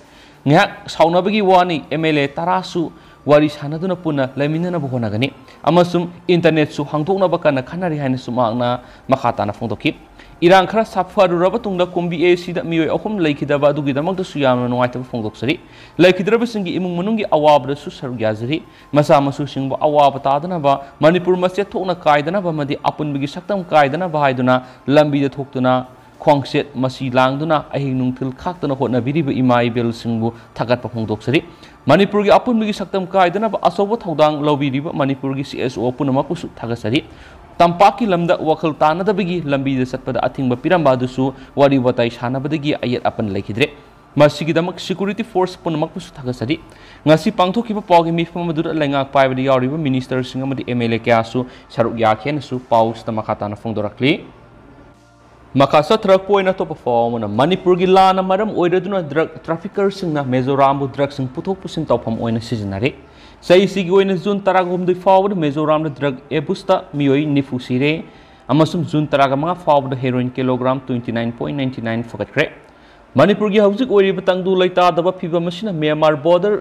ꯉꯥꯏꯍꯥꯛ ꯁꯥꯎꯅꯕꯒꯤ ꯋꯥꯅꯤ, MLA ꯇꯔꯥꯁꯨ ꯋꯥꯔꯤ ꯁꯥꯟꯅꯗꯨꯅ ꯄꯨꯟꯅ ꯂꯩꯃꯤꯟꯅꯅꯕ ꯍꯣꯠꯅꯒꯅꯤ ꯑꯃꯁꯨꯡ internetꯁꯨ ꯍꯥꯡꯗꯣꯛꯅꯕ ꯀꯟꯅ ꯈꯟꯅꯔꯤ ꯍꯥꯏꯅꯁꯨ ꯃꯍꯥꯛꯅ ꯃꯈꯥ ꯇꯥꯅ ꯐꯣꯡꯗꯣꯛꯈꯤ꯫ ꯏꯔꯥꯡ ꯈꯔ ꯁꯥꯐꯔꯨꯔꯕ ꯇꯨꯡꯗ ꯀꯨꯝꯕꯤ ACꯗ ꯃꯤꯑꯣꯏ ꯑꯍꯨꯝ ꯂꯩꯈꯤꯗꯕ ꯑꯗꯨꯒꯤꯗꯃꯛꯇꯁꯨ ꯌꯥꯝꯅ ꯅꯨꯡꯉꯥꯏꯇꯕ ꯐꯣꯡꯗꯣꯛꯆꯔꯤ꯫ ꯂꯩꯈꯤꯗ꯭ꯔꯕꯁꯤꯡꯒꯤ ꯏꯃꯨꯡ ꯃꯅꯨꯡꯒꯤ ꯑꯋꯥꯕꯗꯁꯨ ꯁꯔꯨꯛ ꯌꯥꯖꯔꯤ꯫ ꯃꯆꯥ ꯃꯁꯨꯁꯤꯡꯕꯨ ꯑꯋꯥꯕ ꯇꯥꯗꯅꯕ, ꯃꯅꯤꯄꯨꯔ ꯃꯆꯦꯠ ꯊꯣꯛꯅ ꯀꯥꯏꯗꯅꯕ ꯑꯃꯗꯤ ꯑꯄꯨꯟꯕꯒꯤ ꯁꯛꯇꯝ ꯀꯥꯏꯗꯅꯕ ꯍꯥꯏꯗꯨꯅ ꯂꯝꯕꯤꯗ ꯊꯣꯛꯇꯨꯅ ꯈ꯭ꯋꯥꯡꯆꯦꯠ ꯃꯁꯤ ꯂꯥꯡꯗꯨꯅ ꯑꯍꯤꯡ ꯅꯨꯡꯊꯤꯜ ꯈꯥꯛꯇꯅ ꯍꯣꯠꯅꯕꯤꯔꯤꯕ ꯏꯃꯥ ꯏꯕꯦꯜꯁꯤꯡꯕꯨ ꯊꯥꯒꯠꯄ ꯐꯣꯡꯗꯣꯛꯆꯔꯤ꯫ ꯃꯅꯤꯄꯨꯔꯒꯤ ꯑꯄꯨꯟꯕꯒꯤ ꯁꯛꯇꯝ ꯀꯥꯏꯗꯅꯕ ꯑꯆꯧꯕ ꯊꯧꯗꯥꯡ ꯂꯧꯕꯤꯔꯤꯕ ꯃꯅꯤꯄꯨꯔꯒꯤ CSO ꯄꯨꯝꯅꯃꯛꯄꯨꯁꯨ ꯊꯥꯒꯠꯆꯔꯤ꯫ ꯇꯝꯄꯥꯛꯀꯤ ꯂꯝꯗ ꯋꯥꯈꯜ ꯇꯥꯅꯗꯕꯒꯤ ꯂꯝꯕꯤꯗ ꯆꯠꯄꯗ ꯑꯊꯤꯡꯕ ꯄꯤꯔꯝꯕ ꯑꯗꯨꯁꯨ ꯋꯥꯔꯤ ꯋꯥꯇꯥꯏ ꯁꯥꯟꯅꯕꯗꯒꯤ ꯑꯌꯦꯠ ꯑꯄꯟ ꯂꯩꯈꯤꯗ꯭ꯔꯦ꯫ ꯃꯁꯤꯒꯤꯗꯃꯛ security force ꯄꯨꯝꯅꯃꯛꯄꯨꯁꯨ ꯊꯥꯒꯠꯆꯔꯤ꯫ ꯉꯁꯤ ꯄꯥꯡꯊꯣꯛꯈꯤꯕ ꯄꯥꯎꯒꯤ ꯃꯤꯐꯝ ꯑꯗꯨꯗ ꯂꯩꯉꯥꯛ ꯄꯥꯏꯕꯗ ꯌꯥꯎꯔꯤꯕ ministerꯁꯤꯡ ꯑꯃꯗꯤ MLA ꯀꯌꯥꯁꯨ ꯁꯔꯨꯛ ꯌꯥꯈꯤ ꯍꯥꯏꯅꯁꯨ ꯄꯥꯎꯁꯤꯗ ꯃꯈꯥ ꯇꯥꯅ ꯐꯣꯡꯗꯣꯔꯛꯂꯤ꯫ ꯃꯈꯥ ꯆꯠꯊꯔꯛꯄ ꯑꯣꯏꯅ ꯑꯇꯣꯞꯄ ꯄꯥꯎ ꯑꯃꯅ, ꯃꯅꯤꯄꯨꯔꯒꯤ ꯂꯥꯟꯅ ꯃꯔꯝ ꯑꯣꯏꯔꯗꯨꯅ drug traffickerꯁꯤꯡꯅ ꯃꯤꯖꯣꯔꯥꯝꯕꯨ drugꯁꯤꯡ ꯄꯨꯊꯣꯛ ꯄꯨꯁꯤꯟ ꯇꯧꯐꯝ ꯑꯣꯏꯅ ꯁꯤꯖꯤꯟꯅꯔꯦ꯫ ꯆꯍꯤꯁꯤꯒꯤ ꯑꯣꯏꯅ ꯖꯨꯟ ꯇꯔꯥꯍꯨꯝꯗꯣꯏ ꯐꯥꯎꯕꯗ ꯃꯤꯖꯣꯔꯥꯝꯗ drug abuseꯇ ꯃꯤꯑꯣꯏ ꯅꯤꯐꯨ ꯁꯤꯔꯦ ꯑꯃꯁꯨꯡ ꯖꯨꯟ ꯇꯔꯥꯃꯉꯥ ꯐꯥꯎꯕꯗ heroin kilogram twenty nine point nine nine ꯐꯒꯠꯈ꯭ꯔꯦ꯫ ꯃꯅꯤꯄꯨꯔꯒꯤ ꯍꯧꯖꯤꯛ ꯑꯣꯏꯔꯤꯕ ꯇꯪꯗꯨ ꯂꯩꯇꯥꯗꯕ ꯐꯤꯕꯝ ꯑꯁꯤꯅ Myanmar border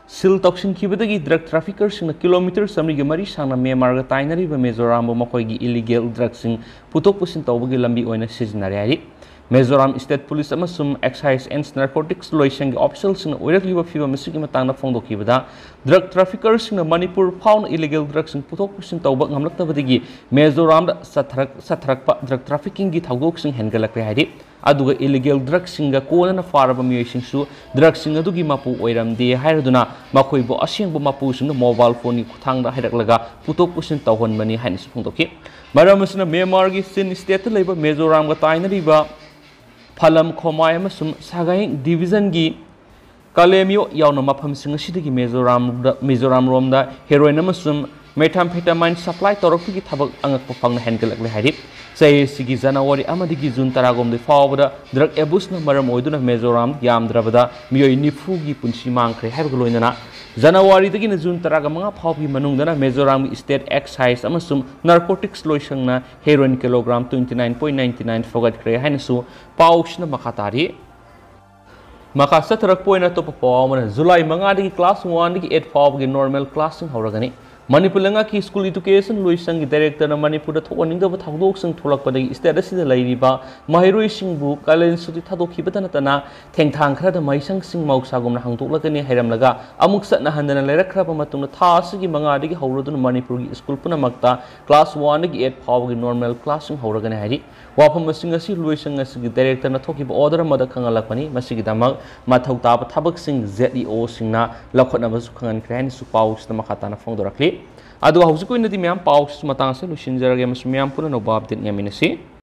seal ꯇꯧꯁꯤꯟꯈꯤꯕꯗꯒꯤ drug traffickerꯁꯤꯡꯅ kilometre ꯆꯥꯃꯔꯤꯒ ꯃꯔꯤ ꯁꯥꯡꯅ ꯃ꯭ꯌꯥꯟꯃꯥꯔꯒ ꯇꯥꯏꯅꯔꯤꯕ ꯃꯤꯖꯣꯔꯥꯝꯕꯨ ꯃꯈꯣꯏꯒꯤ illegal drugꯁꯤꯡ ꯄꯨꯊꯣꯛ ꯄꯨꯁꯤꯟ ꯇꯧꯕꯒꯤ ꯂꯝꯕꯤ ꯑꯣꯏꯅ ꯁꯤꯖꯤꯟꯅꯔꯦ ꯍꯥꯏꯔꯤ꯫ ꯃꯤꯖꯣꯔꯥꯝ State Police ꯑꯃꯁꯨꯡ Excise and Narcotics ꯂꯣꯏꯁꯪꯒꯤ officialꯁꯤꯡꯅ ꯑꯣꯏꯔꯛꯂꯤꯕ ꯐꯤꯕꯝ ꯑꯁꯤꯒꯤ ꯃꯇꯥꯡꯗ ꯐꯣꯡꯗꯣꯛꯈꯤꯕꯗ, drug traffickerꯁꯤꯡꯅ ꯃꯅꯤꯄꯨꯔ ꯐꯥꯎꯅ illegal drugꯁꯤꯡ ꯄꯨꯊꯣꯛ ꯄꯨꯁꯤꯟ ꯇꯧꯕ ꯉꯝꯂꯛꯇꯕꯗꯒꯤ ꯃꯤꯖꯣꯔꯥꯝꯗ ꯆꯠꯊꯔꯛ-, ꯆꯠꯊꯔꯛꯄ drug traffickingꯒꯤ ꯊꯧꯗꯣꯛꯁꯤꯡ ꯍꯦꯟꯒꯠꯂꯛꯂꯦ ꯍꯥꯏꯔꯤ꯫ ꯑꯗꯨꯒ illegal drugꯁꯤꯡꯒ ꯀꯣꯟꯅꯅ ꯐꯥꯔꯕ ꯃꯤꯑꯣꯏꯁꯤꯡꯁꯨ drugꯁꯤꯡ ꯑꯗꯨꯒꯤ ꯃꯄꯨ ꯑꯣꯏꯔꯝꯗꯦ ꯍꯥꯏꯔꯗꯨꯅ ꯃꯈꯣꯏꯕꯨ ꯑꯁꯦꯡꯕ ꯃꯄꯨꯁꯤꯡꯅ mobile phoneꯒꯤ ꯈꯨꯠꯊꯥꯡꯗ ꯍꯥꯏꯔꯛꯂꯒ ꯄꯨꯊꯣꯛ ꯄꯨꯁꯤꯟ ꯇꯧꯍꯟꯕꯅꯤ ꯍꯥꯏꯅꯁꯨ ꯐꯣꯡꯗꯣꯛꯈꯤ꯫ ꯃꯔꯝ ꯑꯁꯤꯅ ꯃ꯭ꯌꯥꯟꯃꯥꯔꯒꯤ Chin Stateꯇ ꯂꯩꯕ ꯃꯤꯖꯣꯔꯥꯝꯒ ꯇꯥꯏꯅꯔꯤꯕ ꯐꯂꯝ, ꯈꯣꯃꯥꯏ ꯑꯃꯁꯨꯡ ꯁꯒꯥꯏ divisionꯒꯤ ꯀꯥꯂꯦ ꯃꯤꯑꯣꯏ ꯌꯥꯎꯅ ꯃꯐꯝꯁꯤꯡ ꯑꯁꯤꯗꯒꯤ ꯃꯤꯖꯣꯔꯥꯝꯗ, ꯃꯤꯖꯣꯔꯥꯝ ꯔꯣꯝꯗ heroin ꯑꯃꯁꯨꯡ methamphetamine supply ꯇꯧꯔꯛꯄꯒꯤ ꯊꯕꯛ ꯑꯉꯛꯄ ꯐꯪꯅ ꯍꯦꯟꯒꯠꯂꯛꯂꯦ ꯍꯥꯏꯔꯤ꯫ ꯆꯍꯤ ꯑꯁꯤꯒꯤ ꯖꯅꯋꯥꯔꯤ ꯑꯃꯗꯒꯤ ꯖꯨꯟ ꯇꯔꯥꯍꯨꯝꯗꯣꯏ ꯐꯥꯎꯕꯗ drug abuseꯅ ꯃꯔꯝ ꯑꯣꯏꯗꯨꯅ ꯃꯤꯖꯣꯔꯥꯝ ꯌꯥꯝꯗ꯭ꯔꯕꯗ ꯃꯤꯑꯣꯏ ꯅꯤꯐꯨꯒꯤ ꯄꯨꯟꯁꯤ ꯃꯥꯡꯈ꯭ꯔꯦ ꯍꯥꯏꯕꯒ ꯂꯣꯏꯅꯅ ꯖꯅꯋꯥꯔꯤꯗꯒꯤꯅ ꯖꯨꯟ ꯇꯔꯥꯃꯉꯥ ꯐꯥꯎꯕꯒꯤ ꯃꯅꯨꯡꯗꯅ ꯃꯤꯖꯣꯔꯥꯝꯒꯤ state excise ꯑꯃꯁꯨꯡ narcotics ꯂꯣꯏꯁꯪꯅ heroin kilogram twenty nine point ninety nine ꯐꯥꯒꯠꯈ꯭ꯔꯦ ꯍꯥꯏꯅꯁꯨ ꯄꯥꯎꯁꯤꯅ ꯃꯈꯥ ꯇꯥꯔꯤ꯫ ꯃꯈꯥ ꯆꯠꯊꯔꯛꯄ ꯑꯣꯏꯅ ꯑꯇꯣꯞꯄ ꯄꯥꯎ ꯑꯃꯅ, ꯖꯨꯂꯥꯏ ꯃꯉꯥꯗꯒꯤ class one ꯗꯒꯤ eight ꯐꯥꯎꯕꯒꯤ normal classꯁꯤꯡ ꯍꯧꯔꯒꯅꯤ꯫ ꯃꯅꯤꯄꯨꯔ ꯂꯩꯉꯥꯛꯀꯤ school education ꯂꯣꯏꯁꯪꯒꯤ directorꯅ ꯃꯅꯤꯄꯨꯔꯗ ꯊꯣꯛꯍꯟꯅꯤꯡꯗꯕ ꯊꯧꯗꯣꯛꯁꯤꯡ ꯊꯣꯛꯂꯛꯄꯗꯒꯤ state ꯑꯁꯤꯗ ꯂꯩꯔꯤꯕ ꯃꯍꯩꯔꯣꯏꯁꯤꯡꯕꯨ ꯀꯥꯂꯦꯟ ꯁꯨꯇꯤ ꯊꯥꯗꯣꯛꯈꯤꯕꯇ ꯅꯠꯇꯅ ꯊꯦꯡꯊꯥꯡ ꯈꯔꯗ ꯃꯍꯩꯁꯪꯁꯤꯡ ꯃꯍꯧꯁꯥꯒꯨꯝꯅ ꯍꯥꯡꯗꯣꯛꯂꯒꯅꯤ ꯍꯥꯏꯔꯝꯂꯒ ꯑꯃꯨꯛ ꯆꯠꯅꯍꯟꯗꯅ ꯂꯩꯔꯛꯈ꯭ꯔꯕ ꯃꯇꯨꯡꯗ ꯊꯥ ꯑꯁꯤꯒꯤ ꯃꯉꯥꯗꯒꯤ ꯍꯧꯔꯗꯨꯅ ꯃꯅꯤꯄꯨꯔꯒꯤ school ꯄꯨꯝꯅꯃꯛꯇ class one ꯗꯒꯤ eight ꯐꯥꯎꯕꯒꯤ normal classꯁꯤꯡ ꯍꯧꯔꯒꯅꯤ ꯍꯥꯏꯔꯤ꯫ ꯋꯥꯐꯝ ꯑꯁꯤꯡ ꯑꯁꯤ ꯂꯣꯏꯁꯪ ꯑꯁꯤꯒꯤ directorꯅ ꯊꯣꯛꯈꯤꯕ order ꯑꯃꯗ ꯈꯪꯍꯜꯂꯛꯄꯅꯤ꯫ ꯃꯁꯤꯒꯤꯗꯃꯛ ꯃꯊꯧ ꯇꯥꯕ ꯊꯕꯛꯁꯤꯡ ZEOꯁꯤꯡꯅ ꯂꯧꯈꯠꯅꯕꯁꯨ ꯈꯪꯍꯟꯈ꯭ꯔꯦ ꯍꯥꯏꯅꯁꯨ ꯄꯥꯎꯁꯤꯗ ꯃꯈꯥ ꯇꯥꯅ ꯐꯣꯡꯗꯣꯔꯛꯂꯤ꯫ ꯑꯗꯨꯒ ꯍꯧꯖꯤꯛꯀꯤ ꯑꯣꯏꯅꯗꯤ ꯃꯌꯥꯝ ꯄꯥꯎꯁꯤꯁꯨ ꯃꯇꯥꯡ ꯑꯁꯤꯗ ꯂꯣꯏꯁꯤꯟꯖꯔꯒꯦ ꯑꯃꯁꯨꯡ ꯃꯌꯥꯝ ꯄꯨꯟꯅ ꯑꯅꯧꯕ update ꯌꯦꯡꯃꯤꯟꯅꯁꯤ꯫